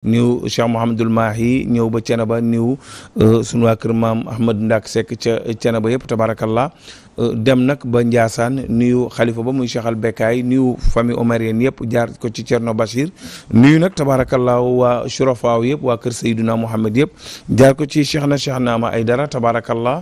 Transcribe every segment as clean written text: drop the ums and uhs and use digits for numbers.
niw Cheikh Mouhamadul Mahi ñëw ba Thiénaba niw sunu waa kër maam Ahmad Ndak Seck ca Thiénaba yëpp tabarakallah dem nag ba Ndiassane nuyu xalifa ba muy Cheikh Al Bekkaay nuyu famille omarienne yëpp jaar ko ci Thierno Bachir nuyu nag tabarakallah waa Shurafaaw yëpp waa kër Seydina Mouhamed yëpp jaar ko ci Cheikh Naama Aydara tabarakallah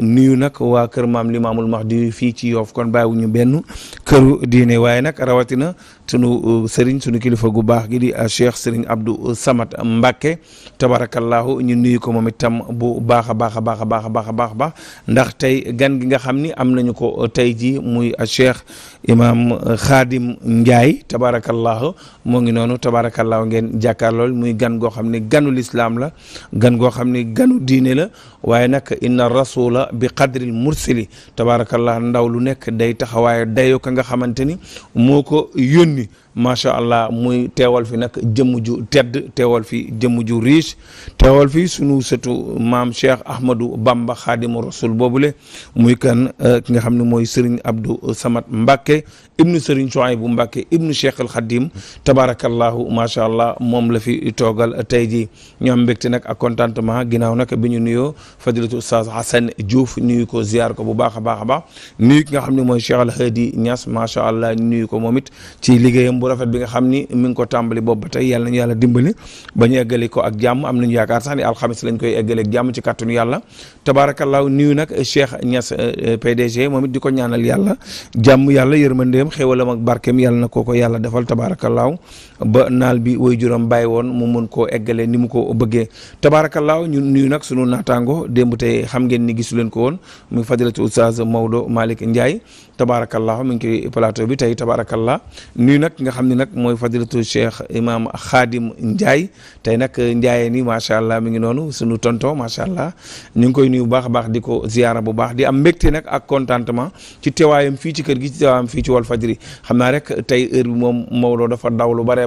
nuyu nag waa kër maam Limaamul Mahdi fii ci Yoff kon bàyyiwuñu benn këru diine waaye nag rawatina sunu sëriñ sunu kilifa gu baax gi di Cheikh Serigne Abdou Samad Mbacke tabarakallahu ñu nuyu ko moom itam bu baax a baax a baax a baax a baax a baax baax ndax tey gan gi nga xam ni am nañu ko tey ji muy Cheikh Imam Khadim Ndiaye tabarakallahu moo ngi noonu tabarakallahu ngeen jàkkaarlool muy gan goo xam ne ganu lislaam la gan goo xam ne ganu diine la waaye nag inna rasula bi qadril mursili tabarakallah ndaw lu nekk day taxawaaye dayoo ka nga xamante ni moo ko yónni macha allah muy teewal fi nag jëmm ju tedd teewal fi jëmm ju riche teewal fi sunu sëtu maam Cheikh Ahmadou Bamba Khadimu Rasul boobule muy kan ki nga xam ne mooy Serigne Abdou Samad Mbacke ibnu Serigne Chouaïbou Mbacke ibnu Cheikh al Khadim tabarakallahu macha allah moom la fi toogal tey jii ñu am mbégte nag ak contentement ginnaaw nag bi ñu nuyoo fadilatu Oustaz Assane Diouf nuyu ko ziar ko bu baax a baax a baax nuyu ki nga xam ne mooy Cheikh Al Hadi Niass macha allah nuyu ko moom it ci liggéeyam bu rafet bi nga xam ni mi ngi ko tàmbali boobu ba tey yàlla nañu yàlla dimbali ba ñu eggali ko ak jàmm am nañu yaakaar sax ni alxamis lañ koy eggale ak jàmm ci kàttanu yàlla tabaarakallaahu nuyu nag Cheikh Niass PDG moom it di ko ñaanal yàlla jàmm yàlla yërmandeem xéwalam ak barkeem yàlla na ko yàlla defal tabaarakallaahu ba naal bi way juram bàyyi woon mu mën koo eggale ni mu ko bëggee tabaarakallaahu ñu nuyu nag sunu naataango démb tey xam ngeen ni gisu leen ko woon muy fadilatu Oustaz Maodo Malick Ndiaye tabarakallah mi ngi ci plateau bi tey tabarakallah nuyu nag nga xam ne nag mooy fadilatu Cheikh Imam Khadim Ndiaye tey nag Ndiaye ni macha allah mi ngi noonu sunu tonton macha allah ñu ngi koy nuyu bu baax a baax di ko ziyaara bu baax di am mbégte nag ak contentement ci teewaayam fii ci kër gi ci teewaayam fii ci Walfadjri xam naa rek tey heure bi moom Maodo dafa daw lu bare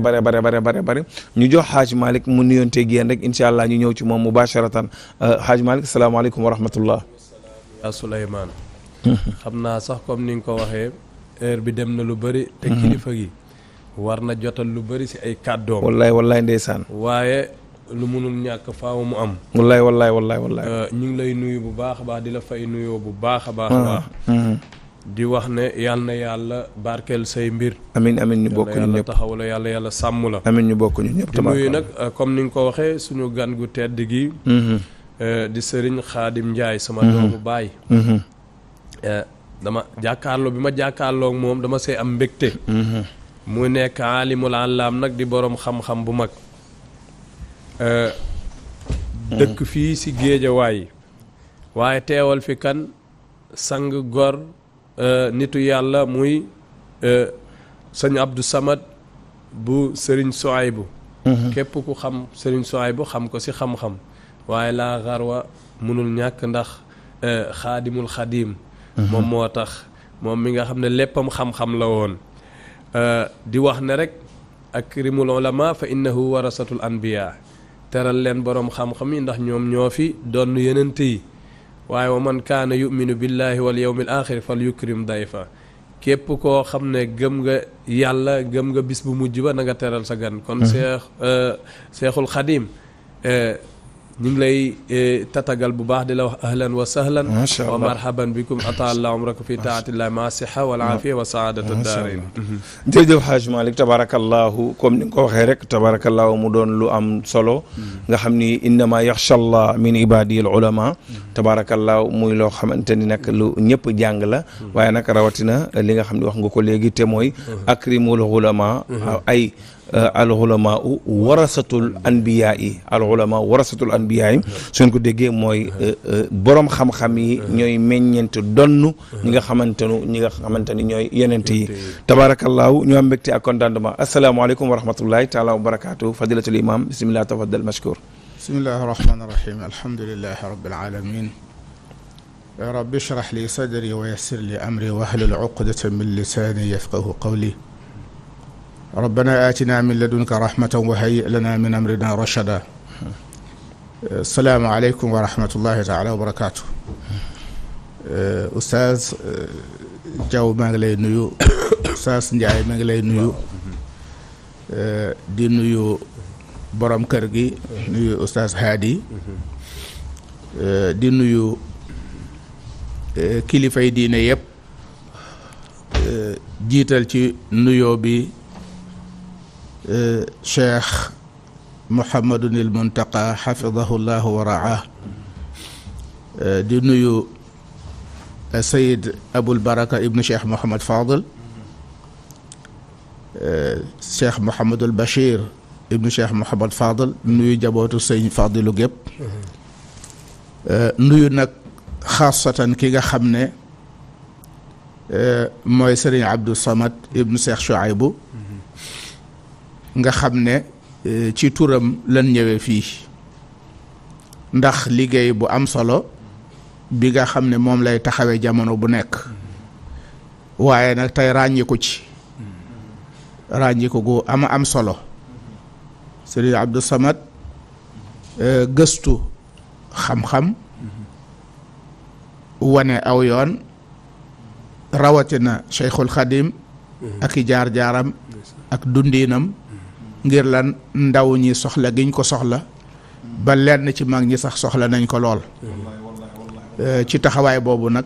ñu jox Hadj Malick mu nuyonteeg yéen rek incha allah ñu ñëw ci moom mubasharatan Hadj Malick salaamaaleykum wa rahmatullah. yaa Souleymane xam naa sax comme ni nga ko waxee heure bi dem na lu bëri te kilifa gi war na jotal lu bëri si ay kàddoom wallaay ndeysaan waaye lu munul ñàkk faaw mu am wallaay ñu ngi lay nuyu bu baax a baax di la fay nuyoo bu baax a baax di wax ne yal na yàlla barkeel say mbir amin ñu bokk ñu ñëpp taxaw la yàlla sàmm la amin ñu bokk ñu ñëpp di nuyu nag comme ni nga ko waxee suñu gan gu tedd gi di Serigne Khadim Ndiaye sama doomu baay dama jàkkaarloo bi ma jàkkaarloo moom dama see am mbégte mu nekk aalimul allaam nag di boroom xam-xam bu mag dëkk fii si Géejawaay waaye teewal fi kan sang gor nitu yàlla muy sëñ Abdou Samad bu Serigne Souaïbou képp ku xam Serigne Souaïbou xam ko si xam-xam waaye laa xarwa mënul ñàkk ndax xaadimul xadim moom moo tax moom mi nga xam ne léppam xam-xam la woon di wax ne rek akrimul ulama fa innahu warasatul anbiya teral leen boroom xam-xam yi ndax ñoom ñoo fi doon yenente yi waaye wa man kaana yuminu billahi wal yawmil axir fal yukrim dayfa képp koo xam ne gëm nga yàlla gëm nga bis bu mujj ba na nga teral sa gan kon seexul xadim ñu ngi lay tatagal bu baax di la wax ahlan wa sahlan wa marhaban bikum atalla umrakum fi taatillahi ma siha wal afiya wa saadata daarin jërëjëf Hadj Malick tabarakallahu comme ni nga ko waxee rek tabarakallahu mu doon lu am solo nga xam ni innama yaxsha allah min ibadihi al ulama tabarakallahu muy loo xamante ni nag lu ñëpp jàng la waaye nag rawatina li nga xam ne wax nga ko léegi te mooy akrimul ulama ay al ulama warasatul anbiya yi al ulama warasatul anbiya yi suñ ko déggee mooy borom xam-xam yi ñooy meññeent donn ñi nga xamante ni ñooy yenent yi tabarakallahu ñu am mbégte ak contentement asalaamaaleykum wa rahmatullahi taala wa barakatuh fadilatul imam bismillah tafaddal mashkur bismillahi rahmani rahim alhamdulillahi rabbil alamin rabbi shrah li sadri wa yassir li amri wahlul uqdatan min lisani yafqahu qawli ربنا آتنا من لدنك رحمة وهيئ لنا من أمرنا رشدا السلام عليكم ورحمة الله تعالى وبركاته أستاذ Diaw maa ngi lay nuyu Oustaz Ndiaye maa ngi lay nuyu di nuyu borom kër gi nuyu oustaz Hadi di nuyu kilifay diine yëpp jiital ci nuyoo bi Cheikh Mouhamadunil Muntaqa xafidahu llahu wa raah di nuyu Sayid Abul Baraka ibnu Cheikh Mouhamad Fadil Cheikh Mouhamadul Bachir ibnu Cheikh Mouhamad Fadil nuyu jabootu sëñ Fadilu gépp nuyu nag xaasatan ki nga xam ne mooy Sëriñ Abdou Samad ibnu Cheikh Chouaïbou nga xam ne ci turam lan ñëwee fii ndax liggéey bu am solo bi nga xam ne moom lay taxawee jamono bu nekk waaye nag tey ràññiku ci ràññiku gu am solo Sëriñ Abdou Samad gëstu xam-xam wane aw yoon rawatina Cheikhul Khadim ak i jaar-jaaram ak dundiinam ngir lan ndaw ñi soxla giñ ko soxla ba lenn ci mag ñi sax soxla nañ ko lool ci taxawaay boobu nag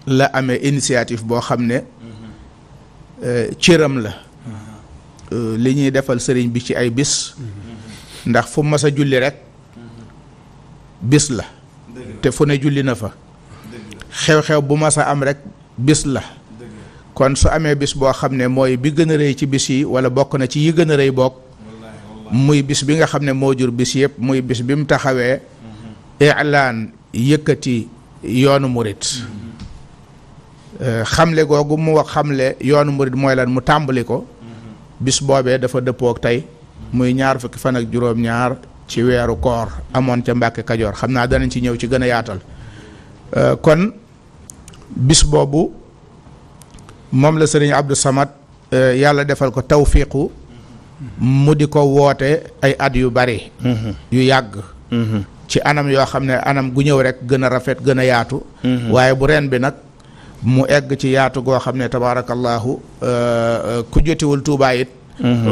la amee initiative boo xam ne cëram la li ñuy defal sëriñ bi ci ay bis ndax fu mas a julli rek bis la te fu ne julli na fa xew-xew bu mas a am rek bis la kon su amee bis boo xam ne mooy bi gën a rëy ci bis yi wala bokk na ci yi gën a rëy bokk muy bis bi nga xam ne moo jur bis yëpp muy bis bi mu taxawee ilaan yëkkati yoonu murit xamle googu mu wax xamle yoonu murit mooy lan mu tàmbali ko bis boobee dafa dëppook tey muy 20 fan ak juróom-ñaar ci weeru koor amoon ca Mbàkke Kajoor xam naa danañ ci ñëw ci gën a yaatal kon bis boobu moom la sëriñ Abdou Samad yàlla defal ko tawfiiqu mu di ko woote ay at yu bari yu yàgg ci anam yoo xam ne anam gu ñëw rek gën a rafet gën a yaatu waaye bu ren bi nag mu egg ci yaatu goo xam ne tabaarakallaahu ku jotiwul Tuubaa it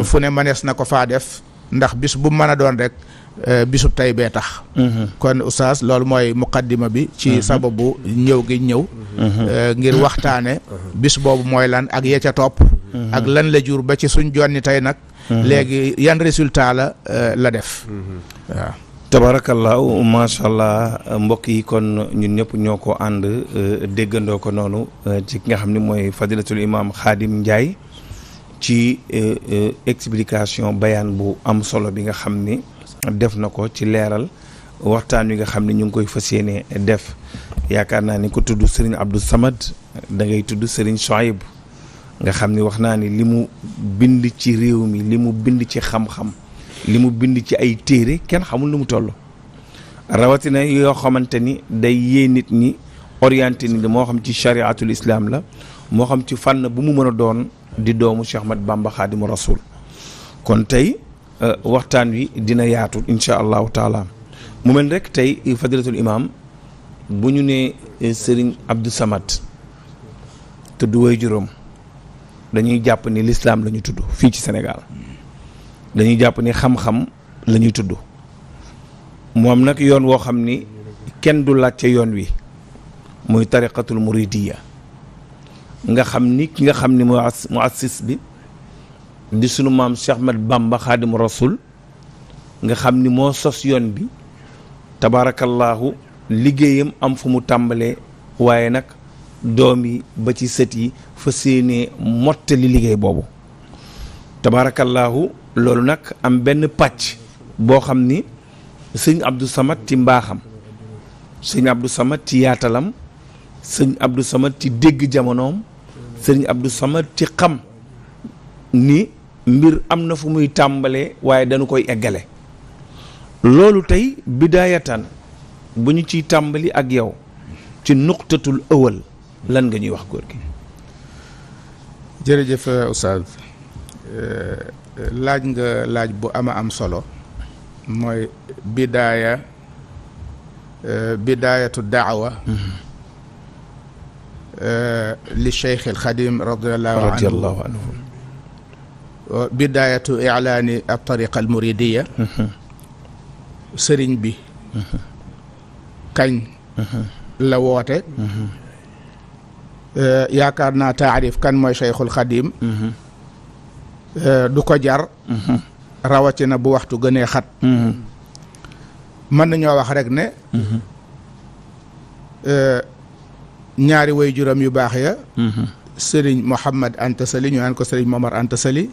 fu ne mënees na ko faa def ndax bis bu mën a doon rek bisub tey bee tax kon oustaz loolu mooy muqaddima bi ci sababu ñëw gi ñëw ngir waxtaane bis boobu mooy lan ak ya ca topp ak lan la jur ba ci suñ jonni tey nag léegi yan résultat la def waaw tabarakallahu macha allah mbokk yi kon ñun ñëpp ñoo ko ànd déggandoo ko noonu ci ki nga xam ne mooy fadilatul imam Khadim Ndiaye ci explication bayaan bu am solo bi nga xam ni def na ko ci leeral waxtaan wi nga xam ne ñu ngi koy fas yéene def yaakaar naa ni ko tudd Serigne Abdou Samad da ngay tudd Serigne Chouaïbou nga xam ni wax naa ni li mu bind ci réew mi li mu bind ci xam-xam li mu bind ci ay téere kenn xamul lu mu toll rawatina yoo xamante ni day yee nit ñi orienté ni moo xam ci chariatul islam la moo xam ci fànn bu mu mën a doon di doomu Cheikh Ahmad Bamba Khadimu Rasul kon tey waxtaan wi dina yaatu incha allahu taala mu mel rek tey fadilatul imam bu ñu nee Serigne Abdou Samad tudd way juróom dañuy jàpp ni l'islam la ñu tudd fii ci Sénégal dañuy jàpp ni xam-xam la ñuy tudd moom nag yoon woo xam ni kenn du laajte yoon wi muy tariqatul muridiya nga xam ni ki nga xam ni mu assis bi di sunu maam Cheikh Ahmad Bamba Khadimu Rasul nga xam ni moo sos yoon bi tabaarakallaahu liggéeyam am fu mu tàmbalee waaye nag doom yi ba ci sët yi fa séenee mottali liggéey boobu tabaarakallaahu loolu nag am benn pàcc boo xam ni sëñ Abdou Samad ci mbaaxam sëñ Abdou Samad ci yaatalam sëñ Abdou Samad ci dégg jamonoom sëñ Abdou Samad ci xam ni mbir am na fu muy tàmbalee waaye dañu koy eggale loolu tey bidaayatan bu ñu ciy tàmbali ak yow ci nuqtatul ëwal lan nga ñuy wax góor gi. jërëjëf oustaz laaj nga laaj bu am solo mooy bidaayatu daawa li Cheikh al Xadim radiyallahu anhu bidaayatu ilaani al tariqa al muridiya sëriñ bi kañ la woote yaakaar naa taarif kan mooy Cheikhul Xadim du ko jar rawatina bu waxtu gënee xat mën nañoo wax rek ne ñaari way juróom yu baax ya sëriñ Mouhamad Anta Sali ñu naan ko sëriñ Momar Anta Sali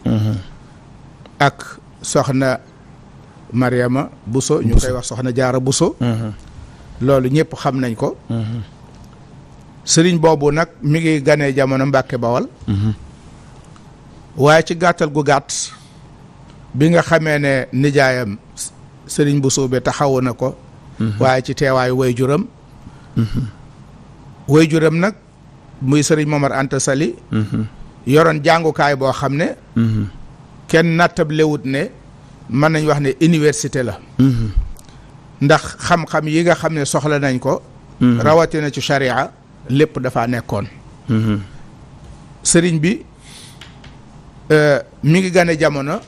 ak soxna Mariama Bousso ñu koy wax soxna Jaara Bousso loolu ñëpp xam nañ ko sëriñ boobu nag mi ngi ganee jamono Mbàkke Bawal waaye ci gàttal gu gàtt bi nga xamee ne nijaayam sëriñ Bousso be taxawu na ko waaye ci teewaayu way juram way juram nag muy sëriñ Momar Anta Sali yoroon jàngukaay boo xam ne kenn nattablewut ne mën nañ wax ne université la ndax xam-xam yi nga xam ne soxla nañ ko rawatina ci sharia lépp dafa nekkoon sëriñ bi mi ngi gane jamono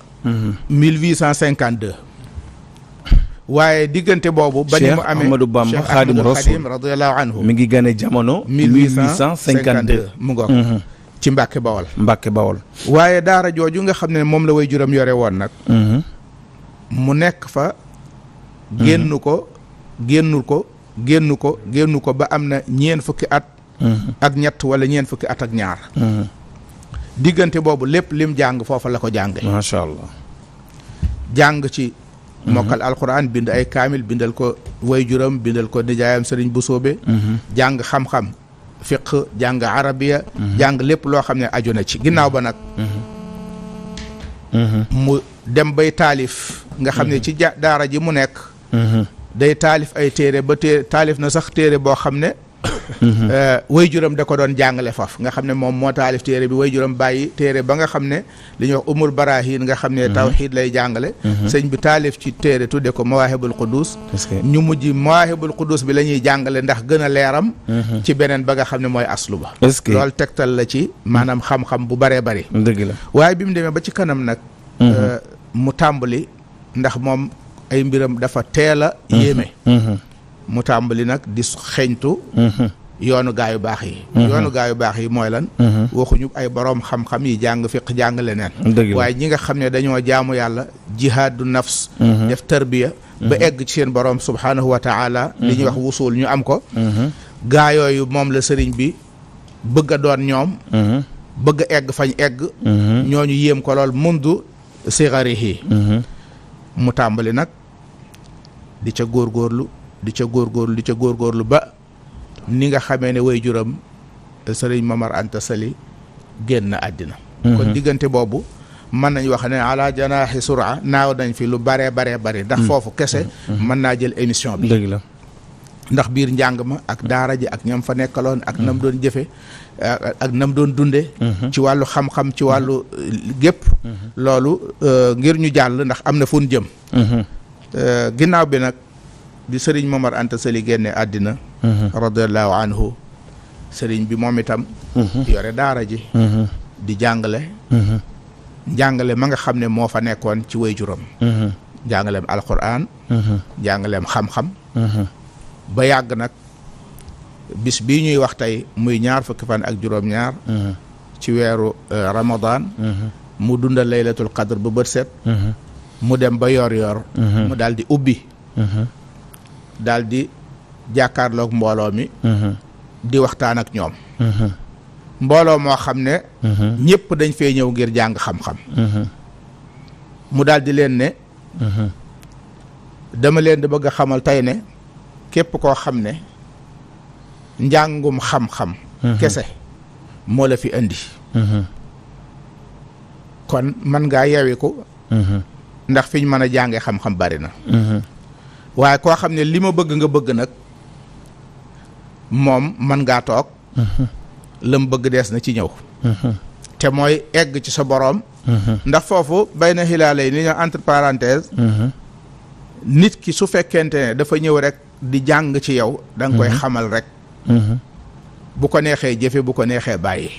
1852 waaye diggante boobu ba ni mu amee Cheikh Ahmadou Bamba Cheikh Xaadimu Ahmadou Rasuul Xadim radiyallahu anhu mi ngi gane jamono 1852 mu ngoog ci Mbàkke Bawol Mbàkke Bawol waaye daara jooju nga xam ne moom la way juram yore woon nag mu nekk fa génnu ko ba am na ñeen fukki at ak ñett wala ñeen fukki at ak ñaar diggante boobu lépp lim jàng foofa la ko jànge macha allah jàng ci mokkal alquran bind ay kaamil bindal ko way juram bindal ko nijaayam sëriñ Busoobe jàng xam-xam fiq jàng arabiya jàng lépp loo xam ne aju na ci ginnaaw ba nag mu dem bay taalif nga xam ne ci daara ji mu nekk day taalif ay téere ba taalif na sax téere boo xam ne way juram da ko doon jàngale faf nga xam ne moom moo taalif téere bi way juram bàyyi téere ba nga xam ne li ñuy wax umul barahin nga xam ne tawxiid lay jàngale sëñ bi taalif ci téere tudde ko mawaahibul qudus ñu mujj mawaahibul qudus bi la ñuy jàngale ndax gën a leeram ci beneen ba nga xam ne mooy aslu ba loolu tegtal la ci maanaam xam-xam bu baree bari dëgg la waaye bi mu demee ba ci kanam nag mu tàmbali ndax moom ay mbiram dafa teel a yéeme mu tàmbali nag di xeeñtu yoonu gaayu baax yi yoonu gaayu baax yi mooy lan waxuñu ay boroom xam-xam yi jàng fiq jàng leneen waaye ñi nga xam ne dañoo jaamu yàlla jihaadu nafs def tarbiya ba egg ci seen boroom subhaanahu wa taala li ñuy wax wusul ñu am ko gaa yooyu moom la sëriñ bi bëgg a doon ñoom bëgg a egg fañ egg ñooñu yéem ko lool mundu sigarihi mu tàmbali nag di ca góorgóorlu ba ni nga xamee ne way juram sëriñ Momar Anta Sali génn àddina kon diggante boobu mën nañ wax ne ala janaaxi sura naaw nañ fi lu baree ndax foofu kese mën naa jël émission bi dëgg la ndax biir njàng ma ak daara ji ak ñam fa nekkaloon ak nam doon jëfe ak nam doon dunde ci wàllu xam-xam ci wàllu gépp loolu ngir ñu jàll ndax am na fu ñu jëm ginnaaw bi nag di sëriñ Momar Anta Sali génne àddina radiallahu anhu sëriñ bi moom itam yore daara ji di jàngale ma nga xam ne moo fa nekkoon ci way juram jàngaleem alquran jàngaleem xam-xam ba yàgg nag bis bii ñuy wax tey muy 20 fan ak juróom-ñaar ci weeru ramadan mu dundal laylatul qadr ba bët set mu dem ba yor mu daal di ubbi daal di jàkkaarloog mbooloo mi di waxtaan ak ñoom mbooloo moo xam ne ñëpp dañ fee ñëw ngir jàng xam-xam mu daal di leen ne dama leen di bëgg a xamal tey ne képp koo xam ne njàngum xam-xam kese moo la fi indi kon man ngaa yewiku ndax fi ñu mën a jànge xam-xam bari na waaye koo xam ne li ma bëgg nga bëgg nag moom man ngaa toog lam bëgg dees na ci ñëw te mooy egg ci sa boroom ndax foofu bay na xilaale yi ni ñu entre parenthèse nit ki su fekkente ne dafa ñëw rek di jàng ci yow da nga koy xamal rek bu ko neexee jëfe bu ko neexee bàyyi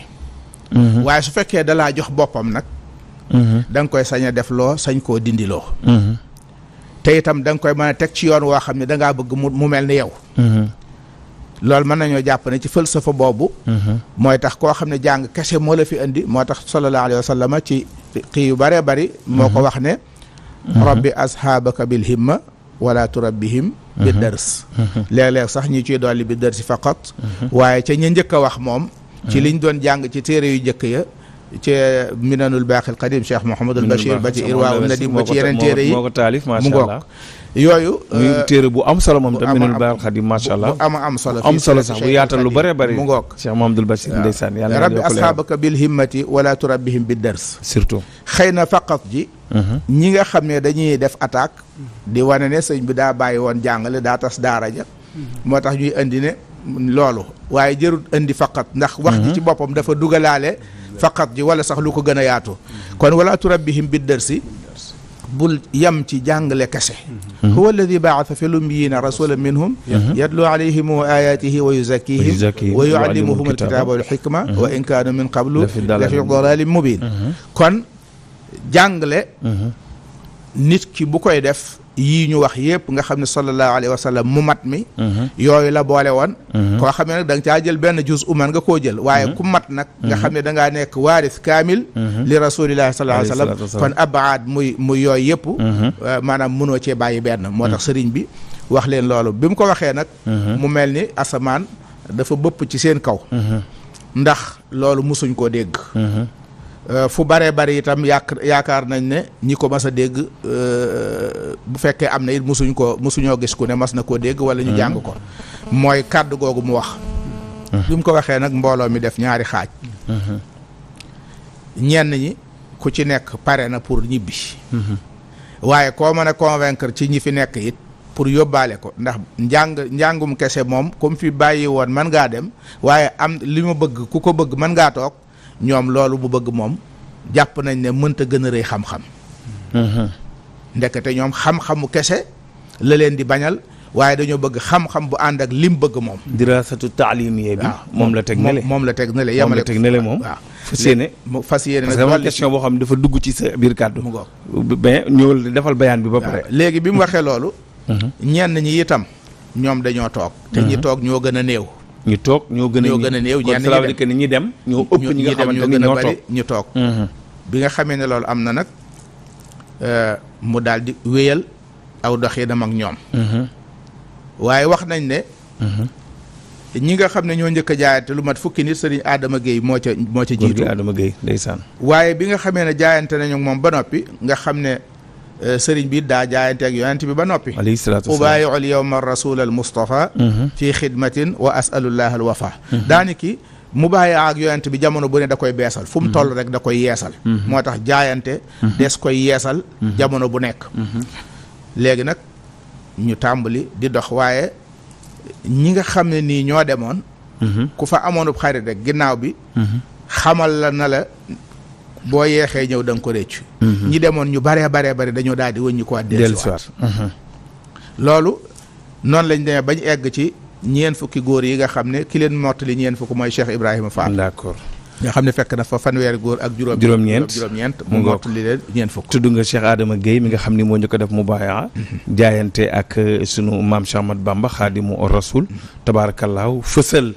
waaye su fekkee dalaa jox boppam nag da nga koy sañ a def loo sañ koo dindiloo te itam da nga koy mën a teg ci yoon woo xam ne dangaa bëgg mu mel ni yow loolu mën nañoo jàpp ne ci falsafa boobu mooy tax koo xam ne jàng kese moo la fi indi moo tax sallallahu alayhi wa sallam ci kii yu bëree bëri moo ko wax ne rabbi ashaabaka bil himma wala turabbihim bi dars léeg-léeg sax ñi ciy dolli bi darsi faqat waaye ca ña njëkk a wax moom ci liñ doon jàng ci téere yu njëkk ya ci minanul baaxil qadim Cheikh Mouhamadul Bachir ba ci irwaa nadim ba ci yeneen téere yi moo ko taalif mu macha ngoog allah yooyu muy téere bu am solo moom bu tam ama- minanul baaxil qadim macha allah bu am solo am solo sax bu yaatal lu bëree bëri mu ngoog Cheikh Mouhamadul Bachir ndeysaan yàlla na rabbi yokk leeram. ashaabaka bil himmati wala turabbihim bi dars surtout xëy na faqat ji ñi nga xam ne dañuy def attaque di wane ne sëñ bi daa bàyyi woon jàngale daa tas daara ja moo tax ñuy indi ne loolu waaye jërul indi faqat ndax wax ji ci boppam dafa dugalaale faqat ji wala sax lu ko gën a yaatu kon wala turabbihim bi dërsi bul yam ci jàngale kese huwa alladi baatha fi lummiyina rasulan minhum yatlu alayhim ayatihi wa yuzakkihim wa yuallimuhum alkitaba wal hikma wa in kaanu min qablu la fi dalalin mubin kon jàngale nit ki bu koy def yii ñu wax yëpp nga xam ne sallallahu alayhi wa sallam mu mat mi yooyu la boole woon koo xam ne nag da nga caa jël benn juz man nga koo jël waaye ku mat nag nga xam ne da ngaa nekk waaris kaamil li rasulillahi sallallahu alayhi wa sallam kon abaad muy yooyu yëpp maanaam mënoo cee bàyyi benn moo tax sëriñ bi wax leen loolu bi mu ko waxee nag mu mel ni asamaan dafa bëpp ci seen kaw ndax loolu musuñ koo dégg fu baree bari itam yaakaar nañ ne ñi ko mas a dégg bu fekkee am na it musuñoo gis ku ne mas na koo dégg wala ñu jàng ko mooy kàddu googu mu wax bi mu ko waxee nag mbooloo mi def ñaari xaaj ñenn ñi ku ci nekk pare na pour ñibbi waaye koo mën a convaincre ci ñi fi nekk it pour yóbbaale ko ndax njàngum kese moom comme fi bàyyi woon mën ngaa dem waaye am li ma bëgg ku ko bëgg mën ngaa toog ñoom loolu bu bëgg moom jàpp nañ ne mënta gën a rëy xam-xam ndekete ñoom xam-xamu kese la leen di bañal waaye dañoo bëgg xam-xam bu ànd ak lim bëgg moom dirasatu taalimiye bi moom la teg nele moom la teg nele moom la teg nele moom waaw fas yéene nag parce que dama question boo xam ne dafa dugg ci sa biir kàddu mu ngoog ben ñëwal defal bayaan bi ba pare léegi bi mu waxee loolu ñenn ñi itam ñoom dañoo toog te ñi toog ñoo gën a néew ñu toog ñoo gën a néew ñenn cela veut dire que ni ñi dem ñoo ëpp ñi nga xamante ni ñoo toog ñu toog bi nga xamee ne loolu am na nag mu daal di wéyal aw doxinam ak ñoom waaye wax nañ ne ñi nga xam ne ñoo njëkk a jaayante lu mat fukki nit sëriñ Adama Gueye moo ca jiitu Adama Gueye ndeysaan waaye bi nga xamee ne jaayante nañu moom ba noppi nga xam ne sëriñ bi daa jaayante ak yonent bi ba noppi alayhi salaatu wasalaam ubaayi'u al yawma rasul al mustafa fi xidmatin wa asalullah al wafa daaniki mu bàyyi ak yonent bi jamono bu ne da koy beesal fu mu toll rek da koy yeesal moo tax jaayante des koy yeesal jamono bu nekk léegi nag ñu tàmbali di dox waaye ñi nga xam ne nii ñoo demoon ku fa amoonub xarit rek ginnaaw bi xamal la na la boo yeexee ñëw da nga ko réccu ñi demoon ñu baree bari dañoo daal di wëññi ko dellusiwaat loolu noonu lañ demee bañ egg ci ñeen fukki góor yi nga xam ne ki leen mottali ñeen fukk mooy Cheikh Ibrahima Fall d'accord nga xam ne fekk na fa fanweeri góor ak juróom-ñeent mu mottali leen ñeen fukk tudd nga Cheikh Adama Gueye mi nga xam ni moo ñu ko def mubaaya jaayante ak sunu maam Cheikh Ahmad Bamba xaadimu rasul tabaarakallaahu fësal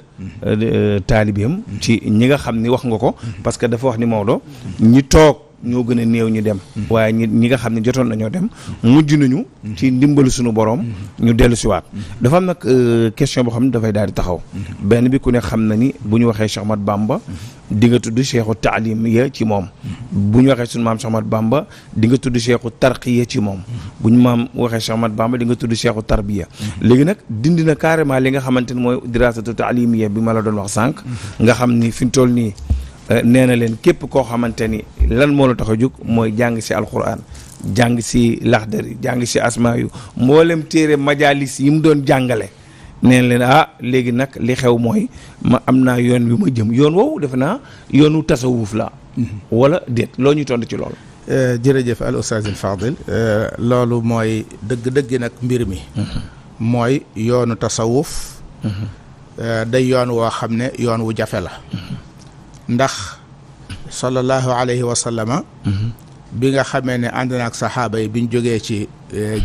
taalibeem ci ñi nga xam ni wax nga ko parce que dafa wax ni Maodo ñi toog ñoo gën a néew ñu dem waaye ñi nga xam ne jotoon nañoo dem mujj nañu ci ndimbalu suñu borom ñu dellu siwaat dafa am nag question boo xam ne dafay daal di taxaw benn bi ku ne xam na ni bu ñu waxee Cheikh Ahmad Bamba di nga tudd cheikhu taalimiya ci moom bu ñu waxee suñu maam Cheikh Ahmad Bamba di nga tudd cheikhu tarqiya ci moom bu ñu maam waxee Cheikh Ahmad Bamba di nga tudd cheikhu tarbiya léegi nag dindi na carrément li nga xamante ni mooy dirasatu taalimiya bi ma la doon wax sànq nga xam ni fi mu toll nii nee na leen képp koo xamante ni lan moo la tax a jóg mooy jàng si alquran jàng si laxdari jàng si asmaa yu mboolem téere majalis yi mu doon jàngale nee na leen léegi nag li xew mooy ma am naa yoon wi ma jëm yoon woowu defe naa yoonu tasawuf la wala déet loo ñuy tontu ci loolu jërëjëf al ustaaz al fadil loolu mooy dëgg-dëgg nag mbir mi mooy yoonu tasawuf day yoon woo xam ne yoon wu jafe la ndax sallallahu alayhi wa sallama bi nga xamee ne ànd na ak saxaaba yi biñ jógee ci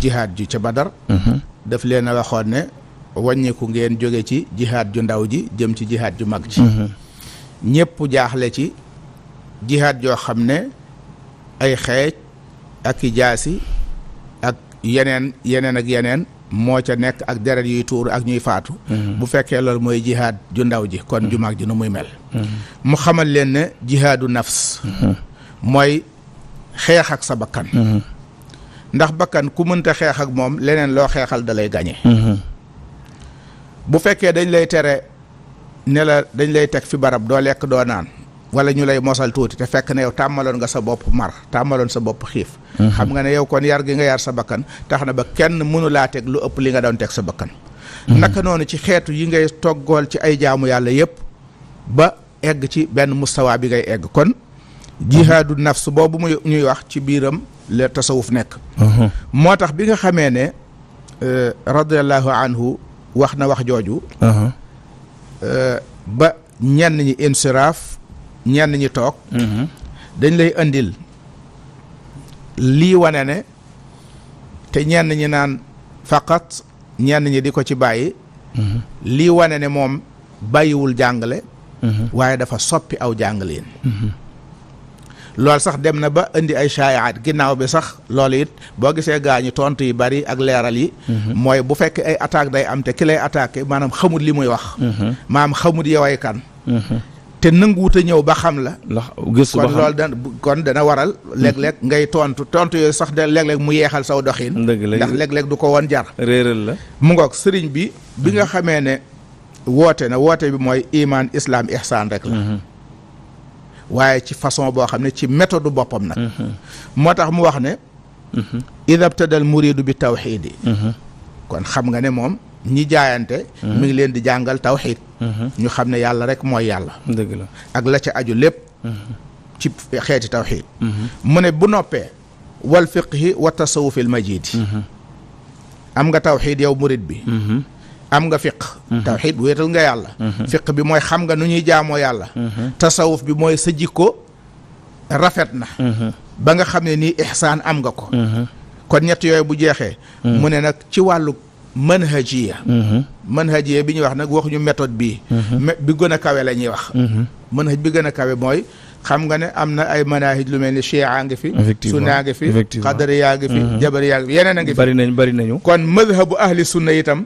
jihaad ju ca Badar daf leen a waxoon ne wàññiku ngeen jóge ci jihaad ju ndaw ji jëm ci jihaad ju mag ji ñëpp jaaxle ci jihaad joo xam ne ay xeej ak i jaasi ak yeneen ak yeneen moo ca nekk ak deret yuy tuur ak ñuy faatu bu fekkee loolu mooy jihaad ju ndaw ji kon ju mag ji nu muy mel mu xamal leen ne jihaadu nafs mooy xeex ak sa bakkan ndax bakkan ku mënta xeex ak moom leneen loo xeexal da lay gañe bu fekkee dañ lay tere ne la dañ lay teg fi barab doo lekk doo naan wala ñu lay mosal tuuti te fekk ne yow tàmmaloon nga sa bopp mar tàmmaloon sa bopp xiif xam nga ne yow kon yar gi nga yar sa bakkan tax na ba kenn mënu laa teg lu ëpp li nga doon teg sa bakkan naka noonu ci xeetu yi ngay toggool ci ay jaamu yàlla yépp ba egg ci benn mustawa bi ngay egg kon jihaadu nafs boobu muy ñuy wax ci biiram la tasawuf nekk moo tax bi nga xamee ne radiallahu anhu wax na wax jooju ba ñenn ñi insiraaf ñenn ñi toog dañ lay andil lii wane ne te ñenn ñi naan faqat ñenn ñi di ko ci bàyyi lii wane ne moom bàyyiwul jàngale waaye dafa soppi aw jàngaleen loolu sax dem na ba indi ay shaayaat ginnaaw bi sax loolu it boo gisee gaañu tontu yi bari ak leeral yi mooy bu fekk ay attaque day am te ki lay attaqué maanaam xamut li muy wax maanaam xamut yoway kan te nanguwut a ñëw ba xam la kon loolu dana waral léeg-léeg ngay tontu yooyu sax de léeg-léeg mu yeexal saw doxin ndax léeg-léeg du ko woon jar réeral la mu ngoog sëriñ bi nga xamee ne woote bi mooy iman islam ihsaan rek la waaye ci façon boo xam ne ci méthode boppam nag moo tax mu wax ne ida btadal muridu bi tawxiidi kon xam nga ne moom ñi jaayante mi ngi leen di jàngal tawxiid ñu xam ne yàlla rek mooy yàlla dëgg la ak la ca aju lépp ci xeeti tawxiid mu ne bu noppee wal fiqhi wa tasawufil majidi am nga tawxiid yow murid bi am nga fiq tawxiid wéetal nga yàlla fiq bi mooy xam nga nu ñuy jaamoo yàlla tasawuf bi mooy sa jikko rafet na ba nga xam ne nii ihsaan am nga ko kon ñett yooyu bu jeexee mu ne nag ci wàllu manhajiya bi ñuy wax nag waxuñu méthode bii bi gën a kawe la ñuy wax manhaj bi gën a kawe mooy xam nga ne am na ay manahij lu mel ni chia ngi fi sunna ngi fi qadariya ngi fi jabariya ngi fi yeneen a ngi fi bari nañu kon madhabu ahli sunna itam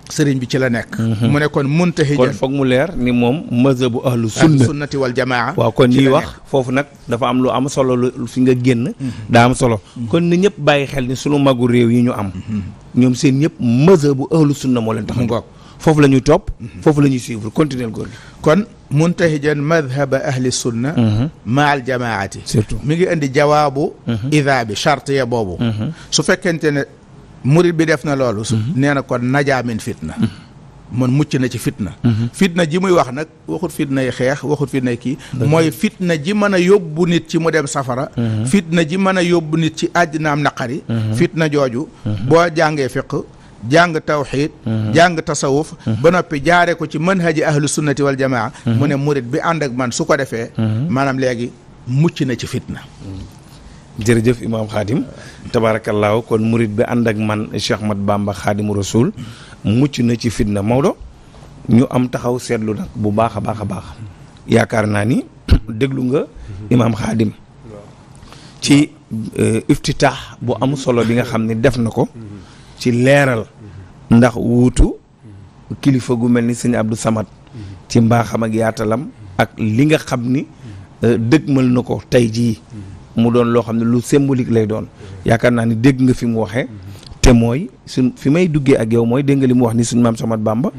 sëriñ bi ci la nekk mu ne kon muntahijan kon foog mu leer ni moom mazhabu ahlu sunnati wal jamaa waaw kon ñuy wax foofu nag dafa am lu am solo lu fi nga génn daa am solo kon ni ñëpp bàyyi xel ni sunu magu réew yi ñu am ñoom seen ñëpp mazhabu ahlu sunna moo leen tax ngoog foofu la ñuy topp foofu la ñuy suivre continuer góor gi kon muntahijan madhaba ahli sunna ma al jamaati surtout mi ngi indi jawaabu ida bi charte ya boobu su fekkente ne murid bi def na loolu nee na kon najaamin fitna man mucc na ci fitna fitna ji muy wax nag waxut fitna yi xeex waxut fitna yi kii mooy fitna ji mën a yóbbu nit ci mu dem safara fitna ji mën a yóbbu nit ci àddinaam naqari fitna jooju boo jàngee fiq jàng tawxiid jàng tasawuf ba noppi jaare ko ci manhaji ahlu sunnati wal jamaa mu ne murid bi ànd ak man su ko defee maanaam léegi mucc na ci fitna jërëjëf imaam Khadim tabaarakallaahu kon murid bi ànd ak man Cheikh Ahmad Bamba Khadimu Rasul mucc na ci fitna Maodo ñu am taxaw seetlu nag bu baax a baax a baax yaakaar naa ni déglu nga imaam Khadim ci iftitaax bu am solo bi nga xam ne def na ko ci leeral ndax wuutu kilifa gu mel ni sëñ Abdou Samad ci mbaaxam ak yaatalam ak li nga xam ni dëgmal na ko tey jii mu doon loo xam ne lu symbolique lay doon yaakaar naa ni dégg nga fi mu waxee te mooy fi may duggee ak yow mooy dégg nga li mu wax ni suñ maam Ahmad Bamba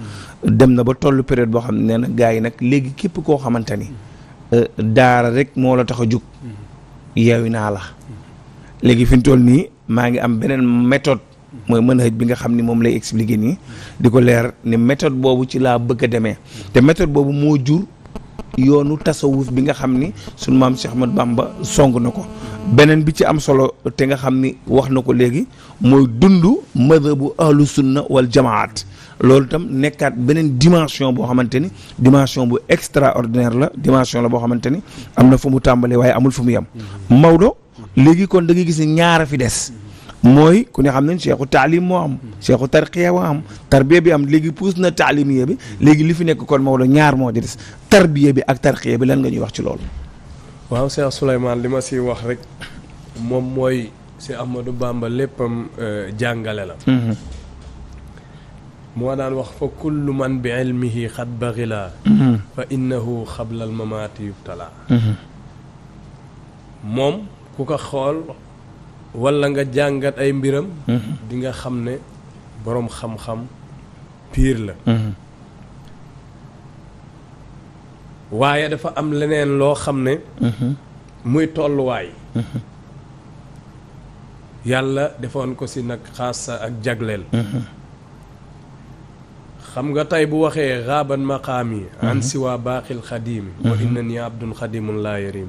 dem na ba tollu période boo xam ne nee na gars yi nag léegi képp koo xamante ni daara rek moo la tax a jug yeewi naa la léegi fi mu toll nii maa ngi am beneen méthode mooy manhaj bi nga xam ni moom lay expliquer nii di ko leer ni méthode boobu ci laa bëgg a demee te méthode boobu moo jur yoonu tasawuf bi nga xam ni sunu maam Cheikh Ahmad Bamba song na ko beneen bi ci am solo te nga xam ni wax na ko léegi mooy dund madhabu ahlu sunna wal jamaat loolu itam nekkaat beneen dimension boo xamante ni dimension bu extraordinaire la dimension la boo xamante ni am na fu mu tàmbalee waaye amul fu mu yem Maodo léegi kon da ngay gis ni ñaar a fi des mooy ku ne xam ne cheikhu taalim moo am cheikhu tarqiya moo am tarbiya bi am léegi puus na taalimiya bi léegi li fi nekk kon Maodo ñaar moo di des tarbiya bi ak tarqiya bi lan nga ñuy wax ci loolu. waaw Cheikh Souleymane li ma siy wax rek moom mooy si Ahmadou Bamba léppam jàngale la. moo daan wax fa kullu man bi ilmihi xad baxila fa innahu xabla al mamaati yubtala moom ku ko xool walla nga jàngat ay mbiram di nga xam ne boroom xam-xam piir la waaye dafa am leneen loo xam ne muy tolluwaay yàlla defoon ko si nag xaasa ak jagleel xam nga tey bu waxee xaaban maqaami an siwa baaxil xadiimi wa inna ni abdun xadimun laa yarim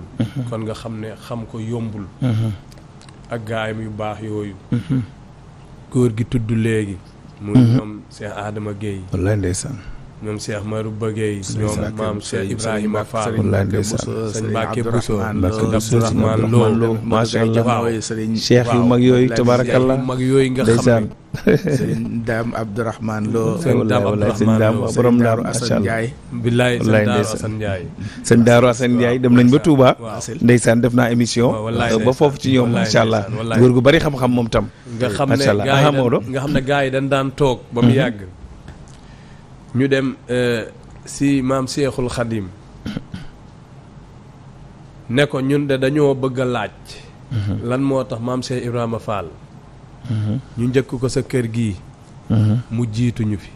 kon nga xam ne xam ko yombul ak gaayam yu baax yooyu góor gi tudd léegi muy ñoom Cheikh Adama Guèye wallaay ndeysaan ñoom Cheikh Marouba Guèye ñoom maam Cheikh Ibrahima Fall wallaay ndeysaan sëñ Mbacke Bousso Abdourahmane Lo macha allah cheikh yu mag yooyu tabarakallah mag yooyu nga xam ne sëñ Daam Abdourahmane Lo sëñ Daam Abdourahmane Lo borom daaru Assane Ndiaye billaay sëñ Daaru Assane Ndiaye sëñ Daaru Assane Ndiaye dem nañ ba Touba ndeysaan def naa émission wallaay ba foofu ci ñoom macha allah góor gu bari xam-xam moom tam nga xam ne nga xam ne gars yi dañ daan toog ba mu yàgg ñu dem si maam Cheikhul Khadim ne ko ñun de dañoo bëgg a laaj lan moo tax maam Cheikh Ibrahima Fall ñu njëkk ko sa kër gi mu jiituñu fi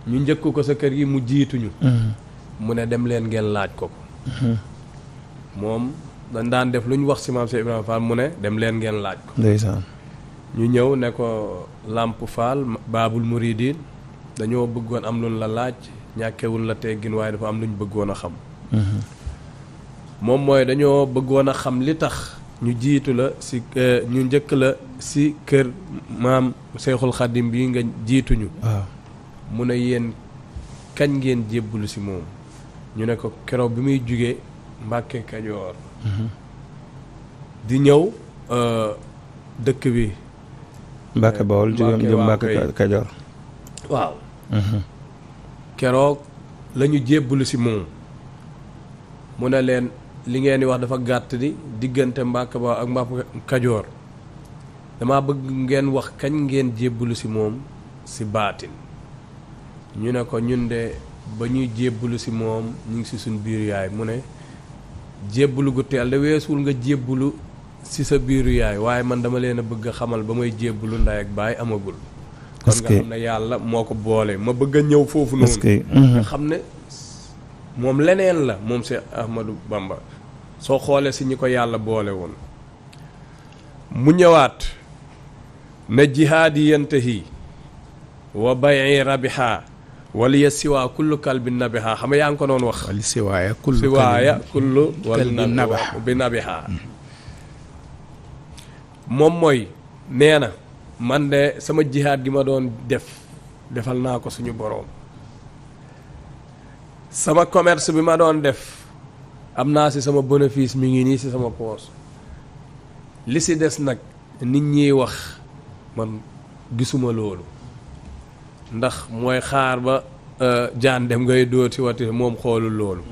ñu njëkk ko sa kër gi mu jiituñu mu ne dem leen ngeen laaj ko ko moom dañ daan def lu ñu wax si maam Cheikh Ibrahima Fall mu ne dem leen ngeen laaj ko ndeysaan ñu ñëw ne ko Lamp Fall Baabul Muridiin dañoo bëggoon am luñ la laaj ñàkkewul la teggin waaye dafa am luñ bëggoon a xam moom mooy dañoo bëggoon a xam li tax ñu jiitu la si ñu njëkk la si kër maam Seexul Xadim bi nga jiituñu waaw mu ne yéen kañ ngeen jébbalu si moom ñu ne ko keroog bi muy jugee Mbàkke Kajoor di ñëw dëkk bi Mbàkke Bawol jëm Mbàkke Kajoor waaw keroog la ñu jébbalu si moom mu ne leen li ngeen di wax dafa gàtt di diggante Mbàkke Bawol ak Mbàkke Kajoor dama bëgg ngeen wax kañ ngeen jébbalu si moom si baatin ñu ne ko ñun de ba ñuy jébbalu si moom ñu ngi si suñ biiru yaay mu ne jébbalu gu teel de weesuwul nga jébbalu si sa biiru yaay waaye man dama leen a bëgg a xamal ba may jébbalu ndey ak baay amagul kon nga xam ne yàlla moo ko boole ma bëgg a ñëw foofu noonu nga xam ne moom leneen la moom Cheikh Ahmadou Bamba soo xoolee si ñi ko yàlla boole woon mu ñëwaat na jihaadi yantahi wa bayi rabiha wala ya siwaa kullu kalbi nabiha xam nga yaa ngi ko doon wax wala siwaaya kullu bi nabiha moom mooy nee na man de sama jihaad gi ma doon defal naa ko suñu boroom sama commerce bi ma doon def am naa si sama bénéfice mi ngi nii si sama poos li si des nag nit ñiy wax man gisuma loolu ndax mooy xaar ba jaan dem ngay dooti wati moom xoolul loolu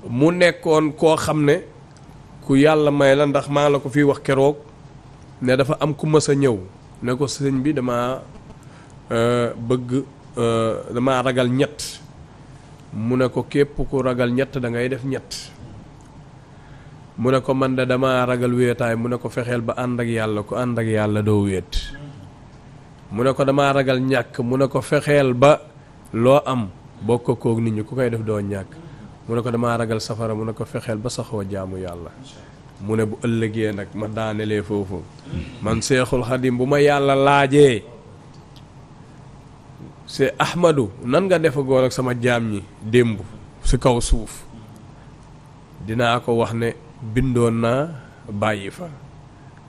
mu nekkoon koo xam ne ku yàlla may la ndax maa la ko fi wax keroog ne dafa am ku mës a ñëw ne ko sëñ bi dama ragal ñett mu ne ko képp ku ragal ñett da ngay def ñett mu ne ko man de dama ragal wéetaay mu ne ko fexeel ba ànd ak yàlla ku ànd ak yàlla doo wéet mu ne ko dama ragal ñàkk mu ne ko fexeel ba loo am bokk koog nit ñi ku koy def doo ñàkk mu ne ko dama ragal safara mu ne ko fexeel ba saxoo jaamu yàlla mu ne bu ëllëgee nag ma daanelee foofu man Seexul Xadim bu ma yàlla laajee c'est Ahmadou nan nga defagoon ak sama jaam ñi démb si kaw suuf dinaa ko wax ne bindoon naa bàyyi fa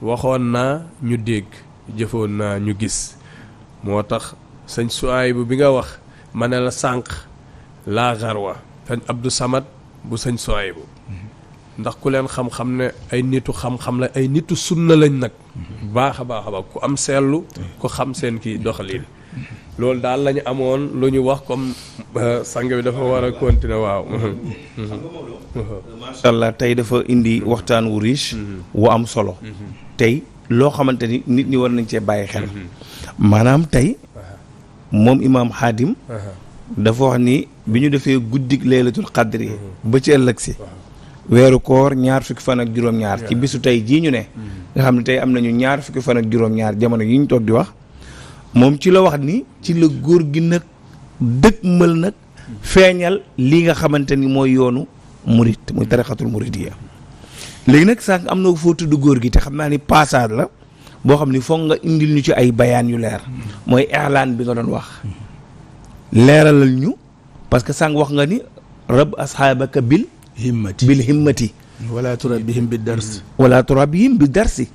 waxoon naa ñu dégg jëfoon naa ñu gis moo tax sëñ Suwaybu bi nga wax ma ne la sànq laa garwa sëñ Abdou Samad bu sëñ Suwaybu ndax ku leen xam-xam ne ay nitu xam-xam la ay nitu sunna lañ nag baax a baax ku am seetlu ku xam seen kii doxalin loolu daal la ñu amoon lu ñu wax comme sang bi dafa war a continuer waaw. macha allah tey dafa indi waxtaan wu riche. wu am solo. tey loo xamante ni nit ñi war nañ cee bàyyi xel. maanaam tey moom imaam Xaadim dafa wax ni bi ñu defee guddig laylatul qadri ba ci ëllëg si. weeru koor 20 fan ak juróom-ñaar ci bisu tey jii ñu ne. nga xam ne tey am nañu 20 fan ak juróom-ñaar jamono yi ñu toog di wax. moom ci la wax ni ci la góor gi nag dëgmal nag feeñal lii nga xamante ni mooy yoonu murit muy tarixatul muridiyya léegi nag sànq am na foo tudd góor gi te xam naa ni passage la boo xam ni foog nga indil ñu ci ay bayaan yu leer mooy i'laan bi nga doon wax leeralal ñu parce que sànq wax nga ni rab asxaabaka bil himmati wala turabbihim bi darsi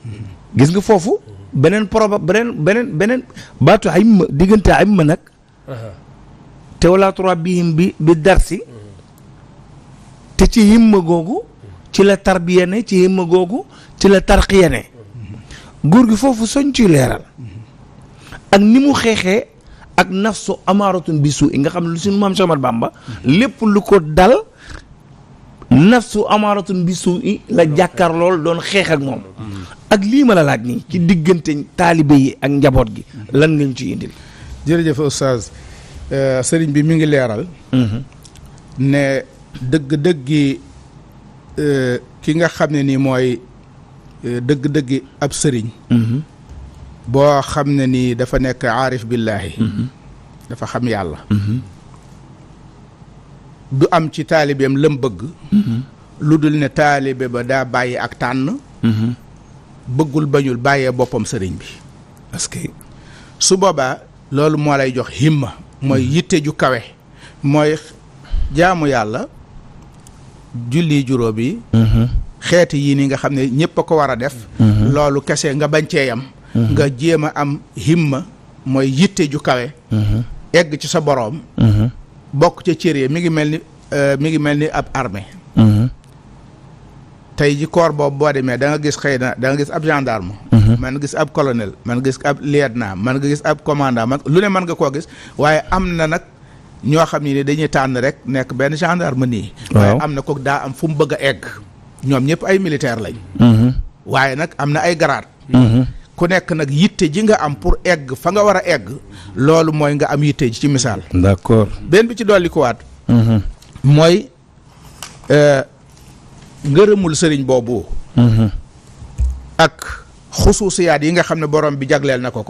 gis nga foofu beneen beneen baatu himma diggante himma nag te wala turabbihim bi darsi te ci himma googu ci la tarbiya ne ci himma googu ci la tarqiya ne góor gi foofu soñ ciy leeral ak ni mu xeexee ak nafsu amaaratun bi suu i nga xam ne lu suñu maam Cheikh Ahmadou Bamba lépp lu ko dal nafsu amaaratun bi suu i la jàkkaar lool doon xeex ak moom ak lii ma la laaj nii ci diggante taalibe yi ak njaboot gi lan nga ñu ci indil. jërëjëf oustaz sëriñ bi mi ngi leeral ne dëgg-dëggi ki nga xam ne ni mooy dëgg-dëggi ab sëriñ boo xam ne nii dafa nekk aarif billaahi dafa xam yàlla du am ci taalibeem lam bëgg lu dul ne taalibe ba daa bàyyi ak tànn bëggul bañul bàyyee boppam sëriñ bi parce que su boobaa loolu moo lay jox himma mooy yitte ju kawe mooy jaamu yàlla julli juróom yi xeeti yii ni nga xam ne ñëpp a ko war a def loolu kese nga bañ cee yam nga jéem a am himma mooy yitte ju kawe egg ci sa boroom bokk ca cër yi mi ngi mel ni ab armée tey ji corps boobu boo demee da nga gis xëy na da nga gis ab gendarme man nga gis ab colonel man nga gis ab lieutenant man nga gis ab commandant man lu ne mën nga koo gis waaye am na nag ñoo xam ne ni dañuy tànn rek nekk benn gendarme nii waaye am na ko daa am fu mu bëgg a egg ñoom ñëpp ay militaire lañ waaye nag am na ay grade ku nekk nag yitte ji nga am pour egg fa nga war a egg loolu mooy nga am yitte ji ci misaal d'accord benn bi ci dolli ko waat mooy ngërëmul sëriñ boobu ak xusuusiyaat yi nga xam ne borom bi jagleel na ko